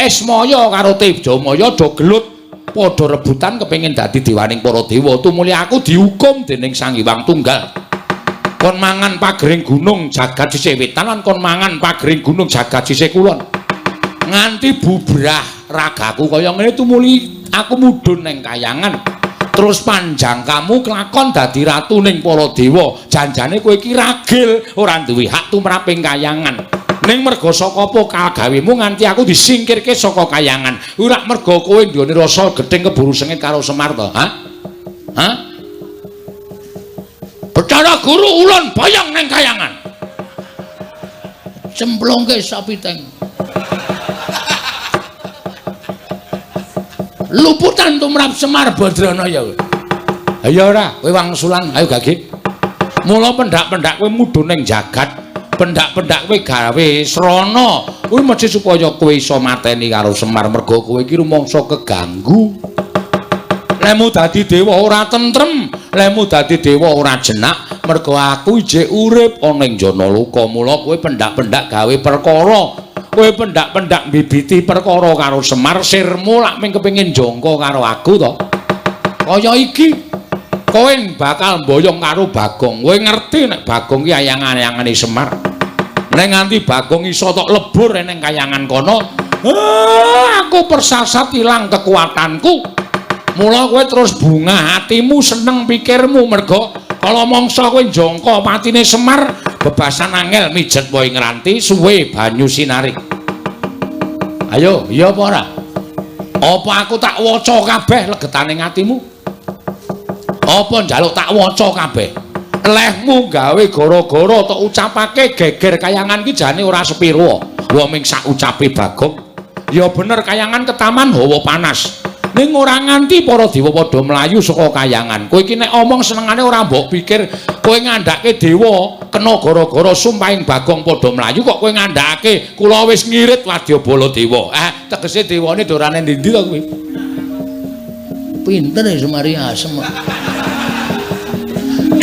Ismaya karo Tejamaya do gelut padha rebutan kepengin dadi dewaning para dewa, tumuli aku dihukum dening Sang Hyang Tunggal. Kon mangan pagering gunung jagat sisih wetan lan kon mangan pagering gunung jagat sisih kulon. Nganti bubrah ragaku kaya ngene tumuli aku mudhun ning kayangan. Terus panjang kamu kelakon dadi ratu ning para dewa. Janjane kowe iki ragil ora duwe hak tumrap ing kayangan. Ning merga saka apa kagawemu nganti aku disingkirke saka kayangan. Ora merga kowe nduweni rasa gething keburu sengit karo Semar to, ha? Ha? Bathara Guru ulun boyong ning kayangan. Cemplungke sapi teng. Luputan tumrap Semar Badranaya. Ayo ora, kowe wangsulan, ayo gage. Mula pendak-pendak kowe mudhun ning jagat, pendak-pendak kowe gawe srana. Kuwi mesti supaya kowe iso mateni karo Semar merga kowe iki rumangsa keganggu. Lemu dadi dewa ora tentrem, lemu dadi dewa ora jenak, merga aku ijik urip ana ing Janaloka. Mula kowe pendak-pendak gawe perkara, kowe pendak-pendak mbibiti perkara karo Semar, sirmu lak mung kepengin jangka karo aku to. Kaya iki kowe bakal mboyong karo Bagong. Kowe ngerti nek Bagong ki ayang-ayangane Semar. Nek nganti Bagong iso tok lebur ning kayangan kono, aku persasat ilang kekuatanku. Mula kowe terus bunga hatimu, seneng pikirmu merga kala mangsa kowe njangka patine Semar, bebasan angel mijet wae ngranti suwe banyu sinari. Ayo, iya apa ora? Apa aku tak waca kabeh legetane atimu? Apa njaluk tak waca kabeh? Lehmu gawe gara-gara tok ucapake geger kayangan ki jane ora sepiro. Wong ming sak ucape Bagong. Ya bener kayangan ketaman hawa panas. Ning ora nganti para dewa padha mlayu saka kayangan. Kowe iki nek omong senengane ora mbok pikir kowe ngandhake dewa kena gara-gara sumpahing Bagong padha mlayu kok kowe ngandhake kula wis ngirit wadyabala dewa. Tegese dewane dorane ndi-ndi to kowe? Pinter ya Semari Asem.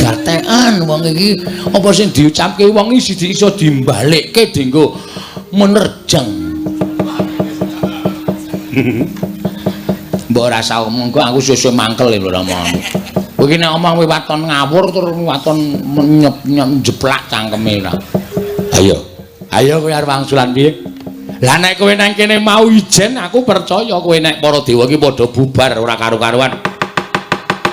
Gatekan wong iki apa sing diucapke wong iki siji iso dimbalekke dienggo menerjang. Mbok ora usah omong kok aku suwe-suwe mangkel lho Rama. Kowe iki nek omong waton ngawur tur waton nyeplak cangkeme ora. Ayo. Ayo kowe arep wangsulan piye? Lah nek kowe nang kene mau ijen aku percaya kowe nek para dewa iki padha bubar ora karu-karuan.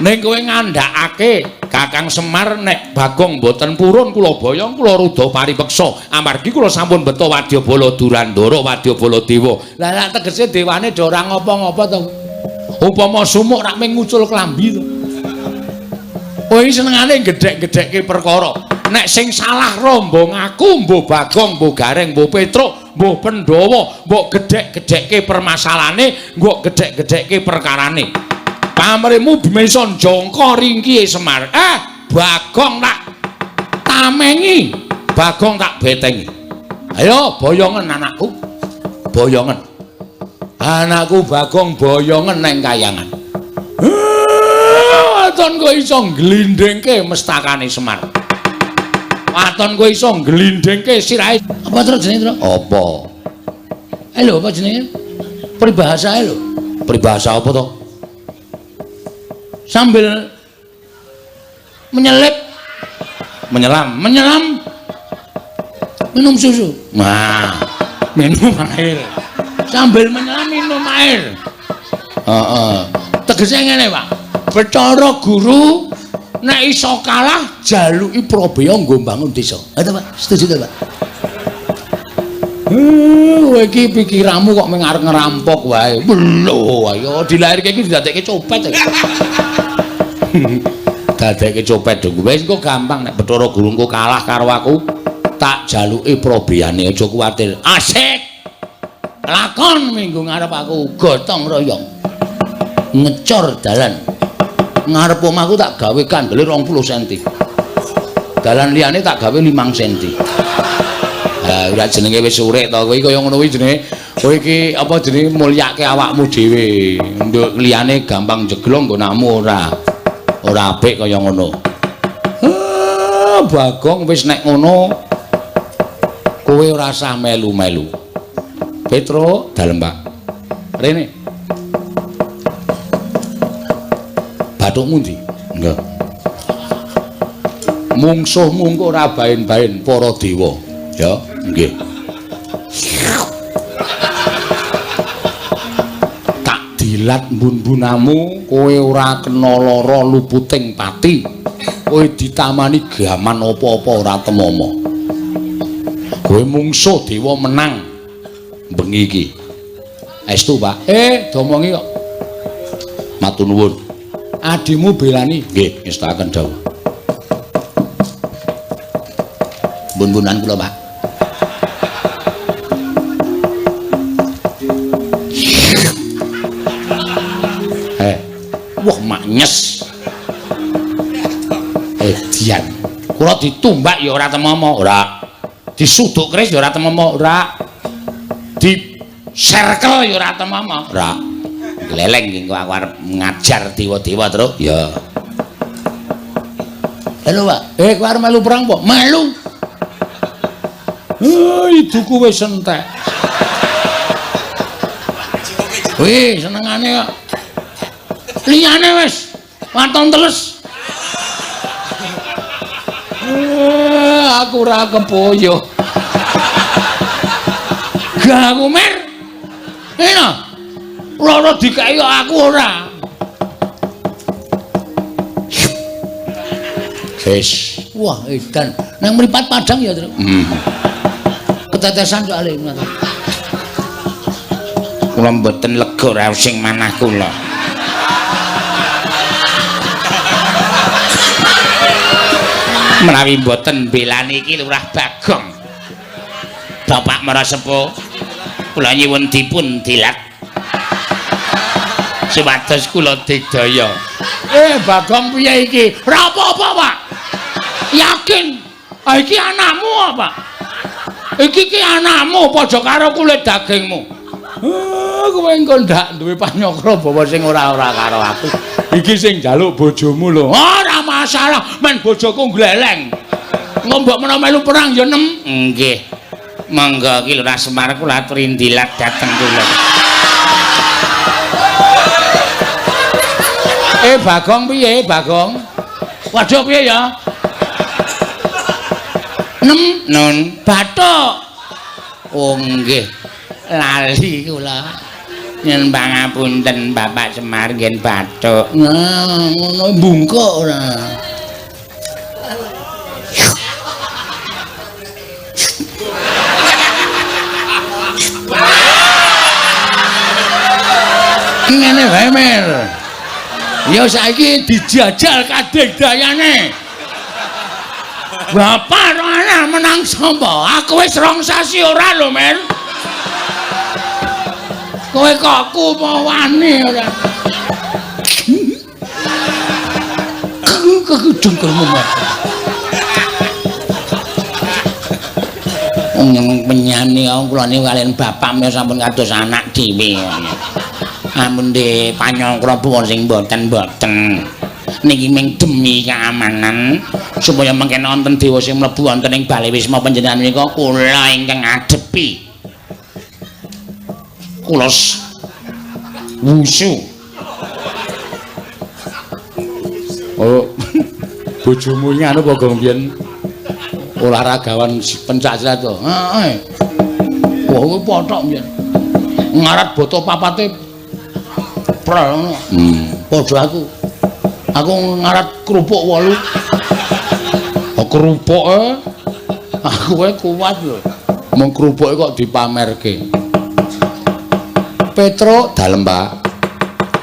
Ning kowe ngandhakake Kakang Semar nek Bagong mboten purun kula boyong kula rudha paripeksa amargi kula sampun beto wadyabala Durandara wadyabala dewa. Lah lak tegese dewane do ora ngopo-ngopo to. Upama sumuk rak mung ngucul klambi to. Kowe iki senengane gedhek-gedhekke perkara. Nek sing salah rombong aku mbuh Bagong, mbuh Gareng, mbuh Petruk, mbuh Pandhawa, mbok gedhek-gedhekke permasalahane, mbok gedhek-gedhekke perkarane. Pamrihmu bisa jongko ringkihe Semar. Bagong tak tamengi, Bagong tak betengi. Ayo boyongen anakku. Boyongen. Anakku Bagong boyongen neng kayangan. Waton kowe iso ngglindhingke mestakane Semar. Waton kowe iso ngglindhingke sirahe. Apa terus jenenge, Tru? Apa? Lho, apa jenenge? Peribahasae lho. Peribahasa apa to? Sambil menyelip, menyelam, menyelam, minum susu. Nah, minum air. Sambil menyelam minum air. Heeh. Tegese ngene, Pak. Bathara Guru nek iso kalah jaluki prabeya nggo mbangun desa. Ha to, Pak? Setuju to, Pak? Kowe iki pikiranmu kok mung arep ngerampok wae. Lho, ayo dilairke iki didadekke copet. Dadekke copet dong. Wis engko gampang nek Bathara Guru engko kalah karo aku, tak jaluki prabeyane, aja kuwatir. Asik. Lakon minggu ngarep aku gotong royong. Ngecor dalan. Ngarep omahku tak gawe kandele 20 cm. Dalan liyane tak gawe 5 cm. Ha, ora jenenge wis urip to kowe kaya ngono kuwi jenenge. Kowe iki apa jenenge mulyake awakmu dhewe. Nduk liyane gampang jeglong nggonamu ora. Ora apik kaya ngono. Bagong wis nek ngono kowe ora usah melu-melu. Petruk, dalem Pak. Rene. Bathukmu ndi? Nggih. Mungsuhmu engko ora baen-baen para dewa. Ya, nggih. Tak dilat mbun-mbunamu, kowe ora kena lara luputing pati. Kowe ditamani gaman apa-apa ora temama. Kowe mungsuh dewa menang bengi iki. Estu, Pak. Domongi kok. Matur nuwun. Adimu belani. Nggih, ngestakaken dawuh. Mbun-mbunan kula, Pak. Wah, maknyes. Edian. Kula ditumbak ya ora temama, ora. Disuduk keris ya ora temama, ora. Diserkel ya ora temama, ora. Gleleng iki aku arep ngajar dewa-dewa, Truk. Ya. Halo, Pak. Kowe arep melu perang apa? Melu. Iduku wis entek. Wih, senengane kok. Liyane wis waton teles. Aku ora kepoyo. Gak aku mer. Enak. Loro dikeki aku ora. Wis. Wah, edan. Nang mripat padang ya, Truk. Ketetesan soalé ngono. Kula mboten lega raos sing manah kula. Menawi mboten belani iki Lurah Bagong. Bapak Marasepuh, kula nyuwun dipun dilat supados kula digdaya. Bagong piye iki? Ora apa-apa, Pak. Yakin. Ah iki anakmu apa? Iki ki anakmu padha karo kulit dagingmu. Kowe engko ndak duwe panyokra bawa sing ora-ora karo aku. Iki sing njaluk bojomu lho. Ora masalah, men bojoku gleleng. Engko mbok menawa melu perang ya nem. Nggih. Monggo ki Lurah Semar kula aturi ndilat dhateng kula. Bagong piye, Bagong? Waduh piye ya? Nem Nun. Bathuk. Oh nggih. Lali kula. Nyuwun pangapunten Bapak Semar ngen bathuk. Nah, ngono bungkuk ora. Ngene wae, Mer. Ya saiki dijajal kadek dayane. Bapak ora menang sapa? Aku wis 2 sasi ora lho, Mer. Kowe kok aku apa wani ora? Kekujungkermu, Mer. Wong penyani kula niku kaliyan bapak menika sampun kados anak dhewe. Amun de panyangkra buwon sing boten-boten. Niki ming demi keamanan supaya mengken wonten dewa sing mlebu wonten ing bale wisma panjenengan menika kula ingkang ngadepi. Kula wusu. Oh, bojomu iki anu apa gong biyen olahragawan pencak silat to? Heeh. Wah, kuwi pothok biyen. Ngarat boto papate prel ngono. Padha aku. Aku ngarat kerupuk 8. Oh, kerupuke aku wae kuat lho. Mung kerupuke kok dipamerke. Petruk dalem, Pak.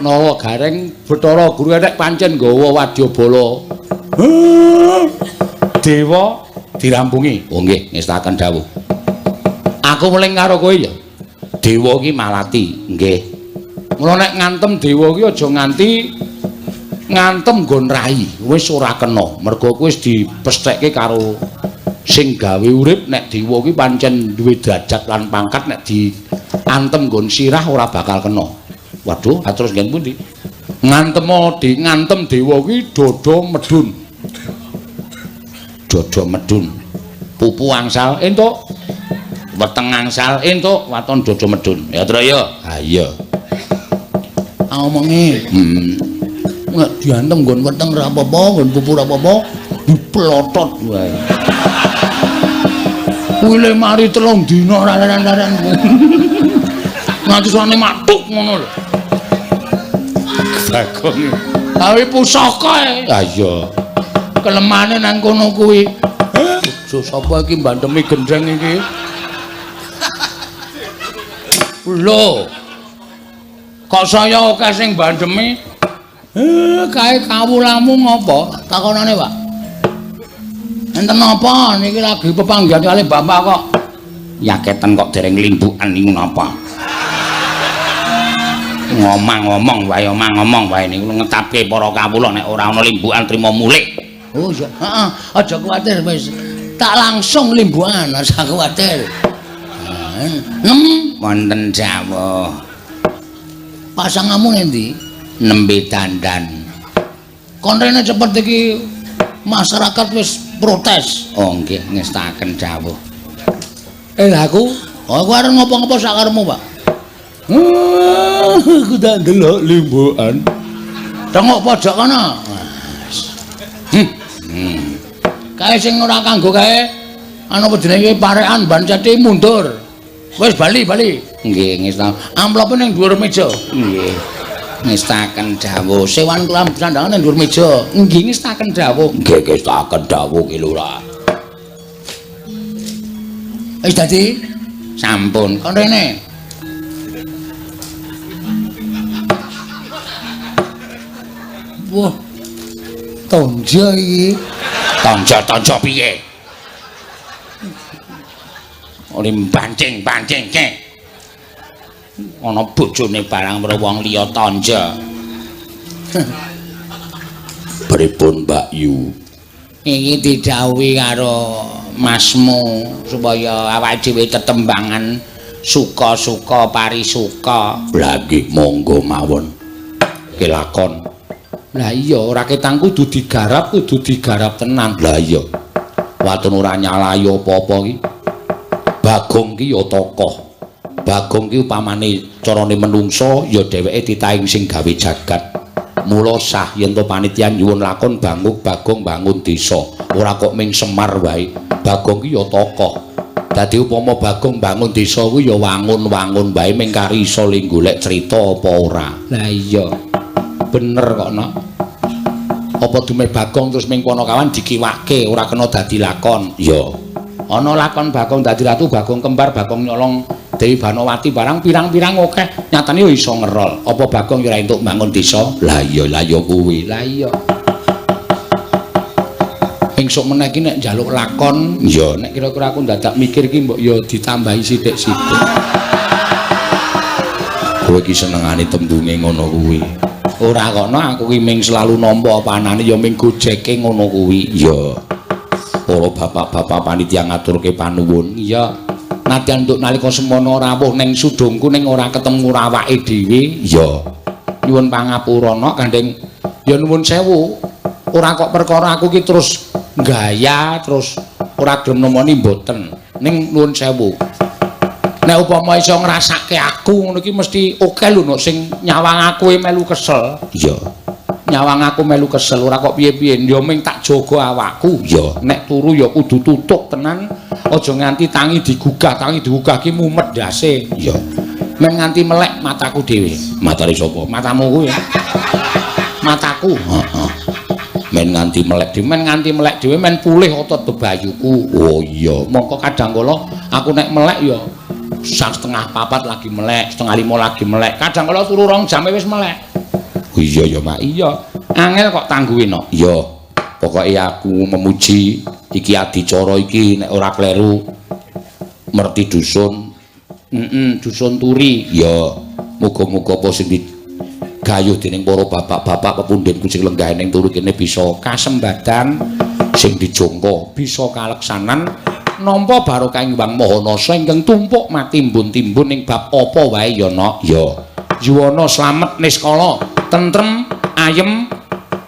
Nawa gareng Bathara Guru enek pancen nggawa wadyabala. Dewa dirampungi. Oh nggih, ngestaken dawuh. Aku weling karo kowe ya. Dewa ki malati, nggih. Mula nek ngantem dewa ki aja nganti ngantem nggon rai, wis ora kena. Mergo kuwi wis dipesthekke karo sing gawe urip nek dewa ki pancen duwe derajat lan pangkat nek diantem nggon sirah ora bakal kena. Waduh, terus nggen pundi? Ngantem dewa ki dada medhun. Dada medhun. Pupu angsal entuk, weteng angsal entuk, waton dada medhun. Ya Tru ya. Ha iya. Omonge. Nek diantem nggon weteng ora apa-apa, nggon pupu ora apa-apa, diplotot wae. Kuwi le mari 3 dina ora-ora. Nganti suwane matuk ngono lho. Bagong. Gawe pusaka e. Ha iya. Kelemane nang kono kuwi. Bojo sapa iki mbantemi gendheng iki? Lho. Kok saya akeh sing bandemi? Kae kawulamu ngopo? Takonane, Pak. Enten napa niki lagi pepanggihan kali bapak kok. Yaketen kok dereng limbukan niku napa? Ngomong-ngomong wae, omong-ngomong wae niku ngetapke para kawula nek ora ana limbukan trima mulih. Oh iya, heeh, aja kuwatir wis. Tak langsung limbukan, aja kuwatir. Nem wonten dawuh. Pasanganmu ngendi? Nembe dandan. Kon rene cepet iki masyarakat wis protes. Oh nggih, ngestaken dawuh. Lah aku, aku arep ngopo-ngopo sak karepmu, Pak. Aku tak ndelok limbukan. Tengok pojok kono. Kae sing ora kanggo kae anu apa jenenge parekan bancati mundur. Wis bali-bali. Nggih, ngestaken. Amplope ning dhuwur meja. Nggih. Ngestaken dawuh. Sewan kelam sandangan ning dhuwur meja. Nggih, ngestaken dawuh. Nggih, ngestaken dawuh ki Lurah. Wis dadi? Sampun. Kon rene. Wah. Tonjo iki. Tonjo-tonjo piye? Oli bancing-bancing ke. Ana bojone barang karo wong liya tonjo. Pripun Mbak Yu? Iki didhawuhi karo masmu supaya awake dhewe tetembangan suka-suka parisuka. Lah nggih monggo mawon. Kelakon. Lah iya raketang kudu digarap tenan. Lah iya. Waton ora nyalahi apa-apa iki. Bagong ki ya tokoh. Bagong ki upamane carane menungsa ya dheweke titahing sing gawe jagat. Mula sah yen to panitia nyuwun lakon Banguk Bagong bangun desa. Ora kok ming Semar wae. Bagong ki ya tokoh. Dadi upama Bagong bangun desa kuwi ya wangun-wangun wae ming kari iso le golek crita apa ora. Lah iya. Bener kok, Nok. Apa dume Bagong terus ming Panakawan dikiwake ora kena dadi lakon? Ya. Ana lakon Bagong dadi ratu, Bagong kembar, Bagong nyolong Dewi Banowati barang pirang-pirang akeh. Nyatane yo iso ngerol. Apa Bagong yo ora entuk bangun desa? Lah iya, lah iya kuwi. Lah iya. Engsuk meneh iki nek njaluk lakon, ya nek kira-kira aku ndadak mikir iki mbok ya ditambahi sithik-sithik. Kowe iki senengane tembunge ngono kuwi. Ora kono aku ki ming selalu nampa panane ya ming gojeke ngono kuwi. Ya. Para bapak-bapak panitia ngaturke panuwun. Iya. Nadyan nduk nalika semono rawuh ning sudungku ning ora ketemu awake dhewe. Ya. Nyuwun pangapura nok gandeng ya nuwun sewu. Ora kok perkara aku ki terus gaya terus ora gelem nemoni mboten. Ning nuwun sewu. Nek upama iso ngrasake aku ngono iki mesti akeh lho nok sing nyawang aku melu kesel. Iya. Nyawang aku melu kesel ora kok piye-piye ya ming tak jaga awakku. Iya. Nek turu ya kudu tutuk tenan. Aja nganti tangi digugah ki mumet ndase. Iya. Men nganti melek mataku dhewe. Matane sapa? Matamu kuwi. Mataku. Heeh. Men nganti melek dhewe, men nganti melek dhewe men pulih otot bebayuku. Oh iya. Mongko kadang kala aku nek melek ya 3:30 lagi melek, 4:30 lagi melek. Kadang kala turu 2 jam wis melek. Oh iya ya, Mak. Iya. Angel kok tangguhe, Nok. Iya. Pokoke aku memuji iki adicara iki nek ora kleru merti dusun. Dusun Turi. Ya, muga-muga apa sing digayuh dening para bapak-bapak pepundhenku sing lenggah ning turu kene bisa kasembadan sing dijangka, bisa kaleksanan nampa barokah ing Hyang Maha Nasa ingkang tumpuk matimbun-timbun ing bab apa wae ya, Nok. Ya. Yuwana slamet niskala, tentrem, ayem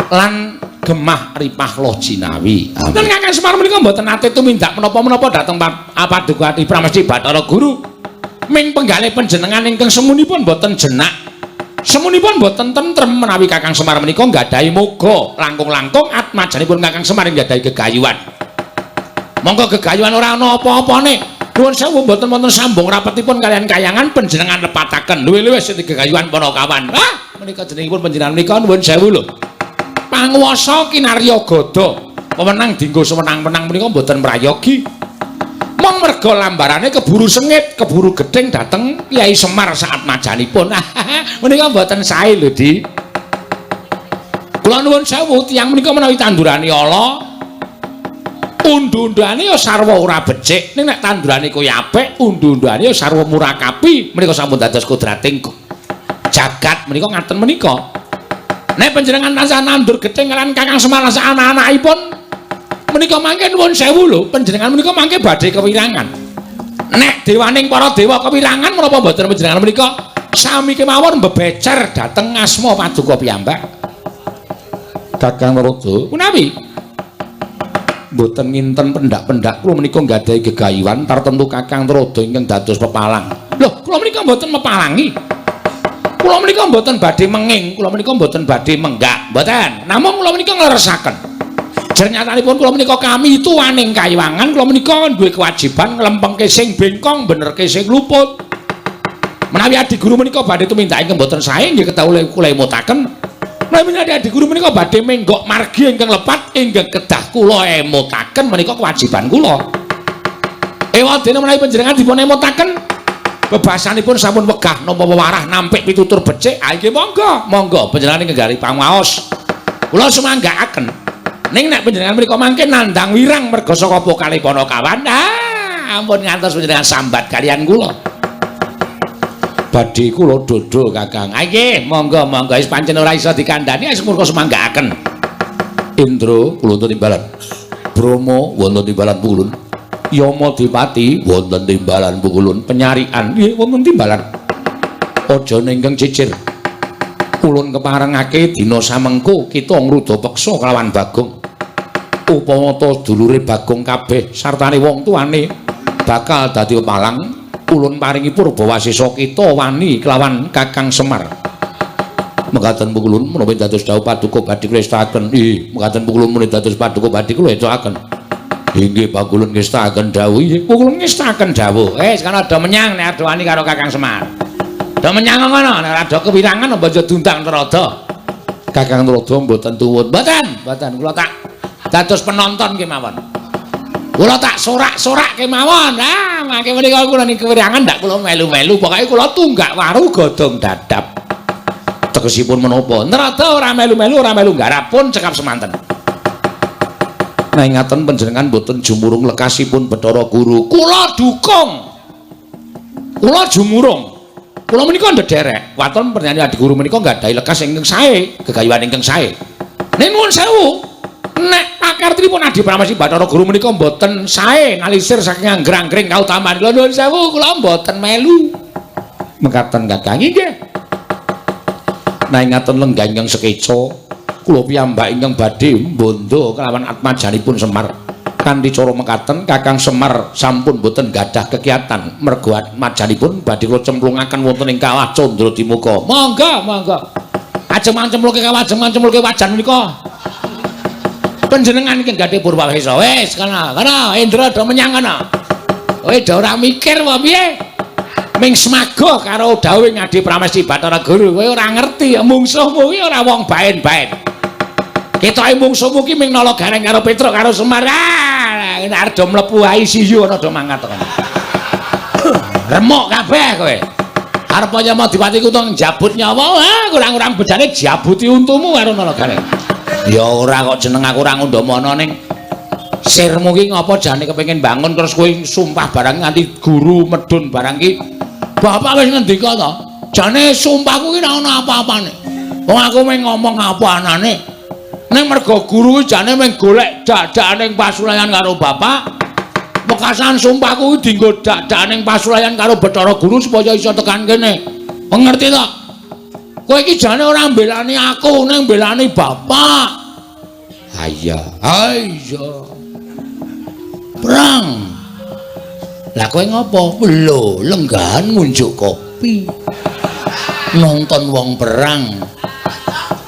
lan gemah ripah loh jinawi. Amin. Kakang Semar menika mboten nate tumindak menapa-menapa dhateng Paduka Adi Pramesti Bathara Guru. Ming penggalih panjenengan ingkang semunipun mboten jenak. Semunipun mboten tentrem menawi Kakang Semar menika nggadahi moga langkung-langkung atmajanipun Kakang Semar nggadahi gegayuhan. Monggo gegayuhan ora ana apa-apane. Nuwun sewu mboten wonten sambung rapetipun kalian kayangan panjenengan lepataken. Luwih-luwih sing gegayuhan Panakawan. Ah, menika jenengipun panjenengan menika nuwun sewu lho. Panguwasa kinarya gada wewenang dinggo sewenang-wenang menika mboten prayogi. Mong merga lambarane keburu sengit, keburu gething dhateng Kyai Semar saat majanipun. Menika mboten sae lho, Di. Kula nuwun sewu tiyang menika menawi tandurane ala undu-unduane ya sarwa ora becik, ning nek tandurane kaya apik, undu-unduane ya sarwa murakapi. Menika sampun dados kodrating jagat menika ngaten menika. Nek panjenengan tansah nandur gething lan Kakang Semar lan anak-anakipun menika mangke nuwun sewu lho, panjenengan menika mangke badhe kewirangan. Nek dewaning para dewa kewirangan menapa mboten panjenengan menika sami kemawon mbebecer dhateng asma paduka piyambak. Kakang Narada, menawi mboten nginten pendak-pendak kula menika nggadahi gegayuhan tartemtu Kakang Narada ingkang dados pepalang. Lho, kula menika mboten mepalangi. Kula menika mboten badhe menging, kula menika mboten badhe menggak, mboten. Namung kula menika ngleresaken. Jernyatanipun kula menika kami tuwaning kayiwangan, kula menika duwe kewajiban nglempengke sing bengkong, benerke sing luput. Menawi adi guru menika badhe tumindak ingkang mboten sae nggih kedah kula emutaken. Menawi adi guru menika badhe menggok margi ingkang lepat ingkang kedah kula emutaken menika kewajiban kula. Ewadene menawi panjenengan dipun emutaken bebasanipun sampun wegah nampa wewarah nampik pitutur becik, ah nggih monggo, monggo panjenengan ingkang pangwaos. Kula sumanggaaken. Ning nek panjenengan mriku mangke nandhang wirang merga saka pokale Panakawan, ah ampun ngantos panjenengan sambat kalian kula. Badhe kula dodol Kakang. Ah nggih, monggo monggo wis pancen ora iso dikandhani wis murka sumanggaaken. Indra kula timbalan. Brahma wonten timbalan pukulun. Yama Dipati wonten timbalan pukulun. Penyarikan nggih wonten timbalan. Aja ingkang cicir. Ulun keparengake dina samengko kita ngruda peksa kelawan Bagong. Upama ta dulure Bagong kabeh sartane wong tuane bakal dadi pepalang, ulun paringi purbawasesa kita wani kelawan Kakang Semar. Mekaten pukulun menawi dados dawuh paduka badhe kula estakaken. Ih, mekaten pukulun menawi dados paduka badhe kula estakaken. Inggih pakulun ngestakaken dawuh. Inggih pukulun ngestakaken dawuh. Wis kana do menyang nek ado wani karo Kakang Semar. Do menyang ngono nek ora do kewirangan aja diundang Narada. Kakang Narada mboten tuwun. Mboten, mboten kula tak dados penonton kemawon. Kula tak sorak-sorak kemawon. Ah, mangke menika kula ning kewirangan ndak kula melu-melu, pokoke kula tunggak waru godhong dadap. Tegesipun menapa? Narada ora melu-melu, ora melu nggarap pun cekap semanten. Nah, ngaten panjenengan mboten jumurung lekasipun Bathara Guru. Kula dukung. Kula jumurung. Kula menika ndederek. Waton pernyanyi Adi Guru menika nggadahi lekas ingkang sae, gegayuhan ingkang sae. Ning nuwun sewu, nek pakartinipun Adi Pramesti Bathara Guru menika mboten sae ngalisir saking anggrang-anggring kautaman. Kula nuwun sewu, kula mboten melu. Mekaten Kakang inggih. Nah, ngaten lenggah ingkang sekeca, kula piyambak ingkang badhe mbondo kelawan atmajanipun Semar. Kanthi cara mekaten Kakang Semar sampun boten gadah kekiatan mergo atmajanipun badhe kula cemplungaken wonten ing kawah Candra Dimuka. Monggo, monggo. Ajeng mancemplungke kawah, ajeng mancemplungke wajan menika. Panjenengan iki gadhe purwawesa. Wis kana, kana Indra do menyang kana. Kowe do ora mikir apa piye? Ming semagoh karo dawuhe Adi Pramesti Bathara Guru. Kowe ora ngerti mungsuhmu kuwi ora wong baen-baen. Ketoke mungsuhmu ki ming nala gareng karo Petruk karo Semar. Ah, nek arep do mlebu ICU ana do mangkat kono. Remuk kabeh kowe. Arep kaya Dipati Kutha njabut nyawa, ah kurang-kurang bejane jabuti untumu karo nala gareng. Ya ora kok jeneng aku ora ngundhamana ning sirmu ki ngapa jane kepengin bangun terus kowe sumpah barang nganti guru medun barang ki. Bapak wis ngendika to, jane sumpahku ki ora ana apa-apane. Wong aku mung ngomong apa anane. Ning mergo guru ki jane mung golek dadakane pasulayan karo bapak. Wekasan sumpahku ki dienggo dadakane pasulayan karo Bathara Guru supaya iso tekan kene. Ngerti to? Kowe iki jane ora mbelani aku, ning mbelani bapak. Ha iya, ha iya. Perang. Lah kowe ngopo? Lho, lenggahan ngunjuk kopi. Nonton wong perang.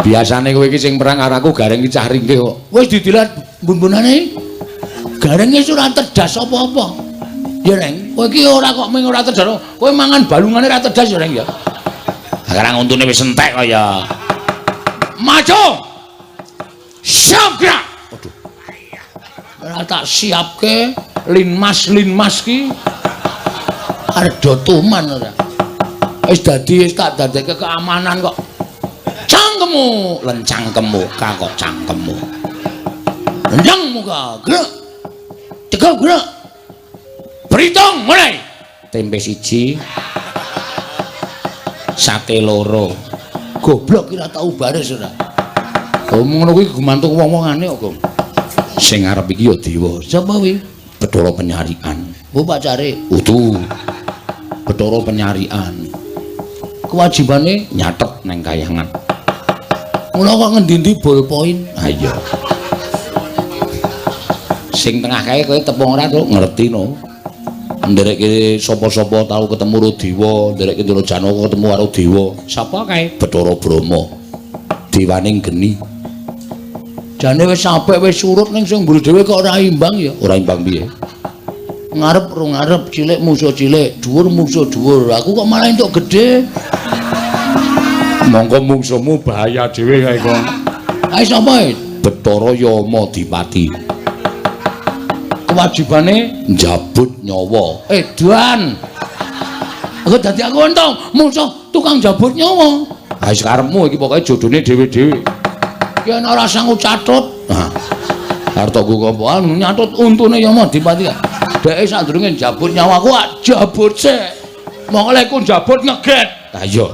Biasane kowe iki sing perang karo aku gareng iki cah ringkih kok. Wis didilat bun-bunane. Gareng wis ora terdas apa-apa. Ya, Reng, kowe iki ora kok mung ora terdas. Kowe mangan balungane ora terdas ya, Reng ya. Sekarang untune wis entek kok ya. Maju. Siap gerak. Waduh. Ora tak siapke linmas-linmas ki. Arep do tuman ora. Wis dadi wis tak dadekke keamanan kok. Cangkemmu, lencangkemmu, kok cangkemmu. Lencang muka, gerak. Tegap gerak. Berhitung mulai. Tempe siji. Sate loro. Goblok ki ora tau baris ora. Oh ngono kuwi gumantung wong-wongane kok, Gong. Sing arep iki ya dewa. Sapa kuwi? Bathara Penyarikan. Oh pacare. Udu. Bathara Penyarikan. Kewajibane nyatet nang kayangan. Mula kok ngendi-endi ballpoint. Ha iya. Sing tengah kae kowe tepung ora to ngerti no. Nderekke sapa-sapa tau ketemu karo dewa, nderekke Ndara Janaka ketemu karo dewa. Sapa kae? Bathara Brahma. Dewaning geni. Jane wis apik wis surut ning sing mburi dhewe kok ora imbang ya. Ora imbang piye? Ngarep ro ngarep, cilik musuh cilik, dhuwur musuh dhuwur. Aku kok malah entuk gedhe. Monggo mungsuhmu bahaya dhewe kae kok. Ae sapa? Bathara Yama Dipati. Kewajibane njabut nyawa. Edan. Aku dadi aku entuk musuh tukang jabut nyawa. Ha wis karepmu iki pokoke jodone dhewe-dhewe. Ki ana ora sangu catut. Ha. Arep tok nggo nyatut untune Yama Dipati. Dheke sadurunge njabut nyawaku jabut sik. Mongko lek ku njabut ngeget. Ha iya.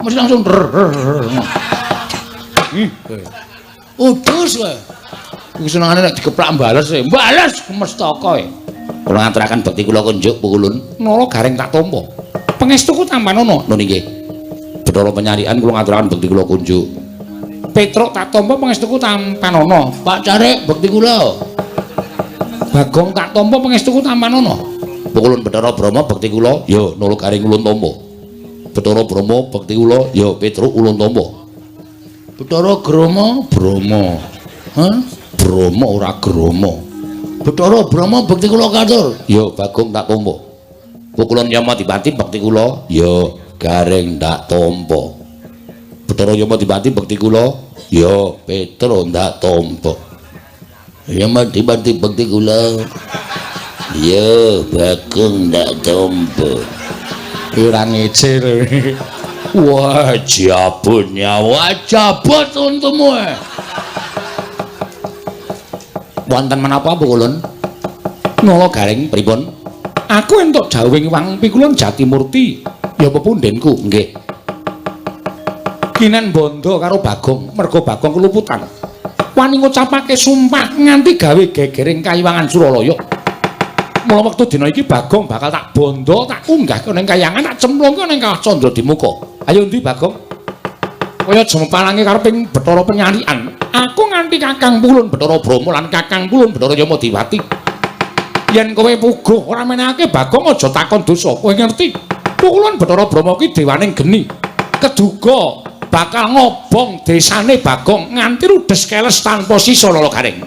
Mesti langsung udus kowe. Iku senengane nek dikeplak bales e. Bales mestaka e. Kula ngaturaken bekti kula kunjuk pukulun. Nala gareng tak tampa. Pangestuku tampanono. Nun inggih. Bathara Penyarikan kula ngaturaken bekti kula kunjuk. Petruk tak tampa pangestuku tampanono. Pak Carik bekti kula. Bagong tak tampa pangestuku tampanono. Pukulun Bathara Brahma bekti kula. Ya nala gareng kula tampa. Bathara Brahma bekti kula, ya Petruk ulun tampa. Bathara Grama, Brahma. Hah? Brahma ora Grama. Bathara Brahma bekti kula katur. Ya Bagong tak tampa. Pukulun Yamadipati bekti kula, ya Gareng tak tampa. Bathara Yamadipati bekti kula, ya Petruk ndak tampa. Yamadipati bekti kula, ya Bagong ndak tampa. Ora ngece lho. Wah, jabut nyawa, jabut untumu. Wonten menapa Pukulun? Nala Gareng pripun? Aku entuk dawuhing Wang Pikulun Jatimurti, ya pepundhenku, nggih. Kinen bondo karo Bagong, merga Bagong keluputan. Wani ngucapake sumpah nganti gawe gegering kayiwangan Suralaya. Mula wektu dina iki Bagong bakal tak bondo, tak unggahke ning kayangan, tak cemplungke ning Kawah Candradimuka. Ayo ndi Bagong? Kaya jemepalange kareping Bathara Penyalikan. Aku nganti Kakang Pulun Bathara Brahma lan Kakang Pulun Bathara Yamadipati. Yen kowe puguh ora menehake Bagong aja takon dosa. Kowe ngerti? Pukulun Bathara Brahma ki dewaning geni. Keduga bakal ngobong desane Bagong nganti rudes keles tanpa sisa Lala Gareng.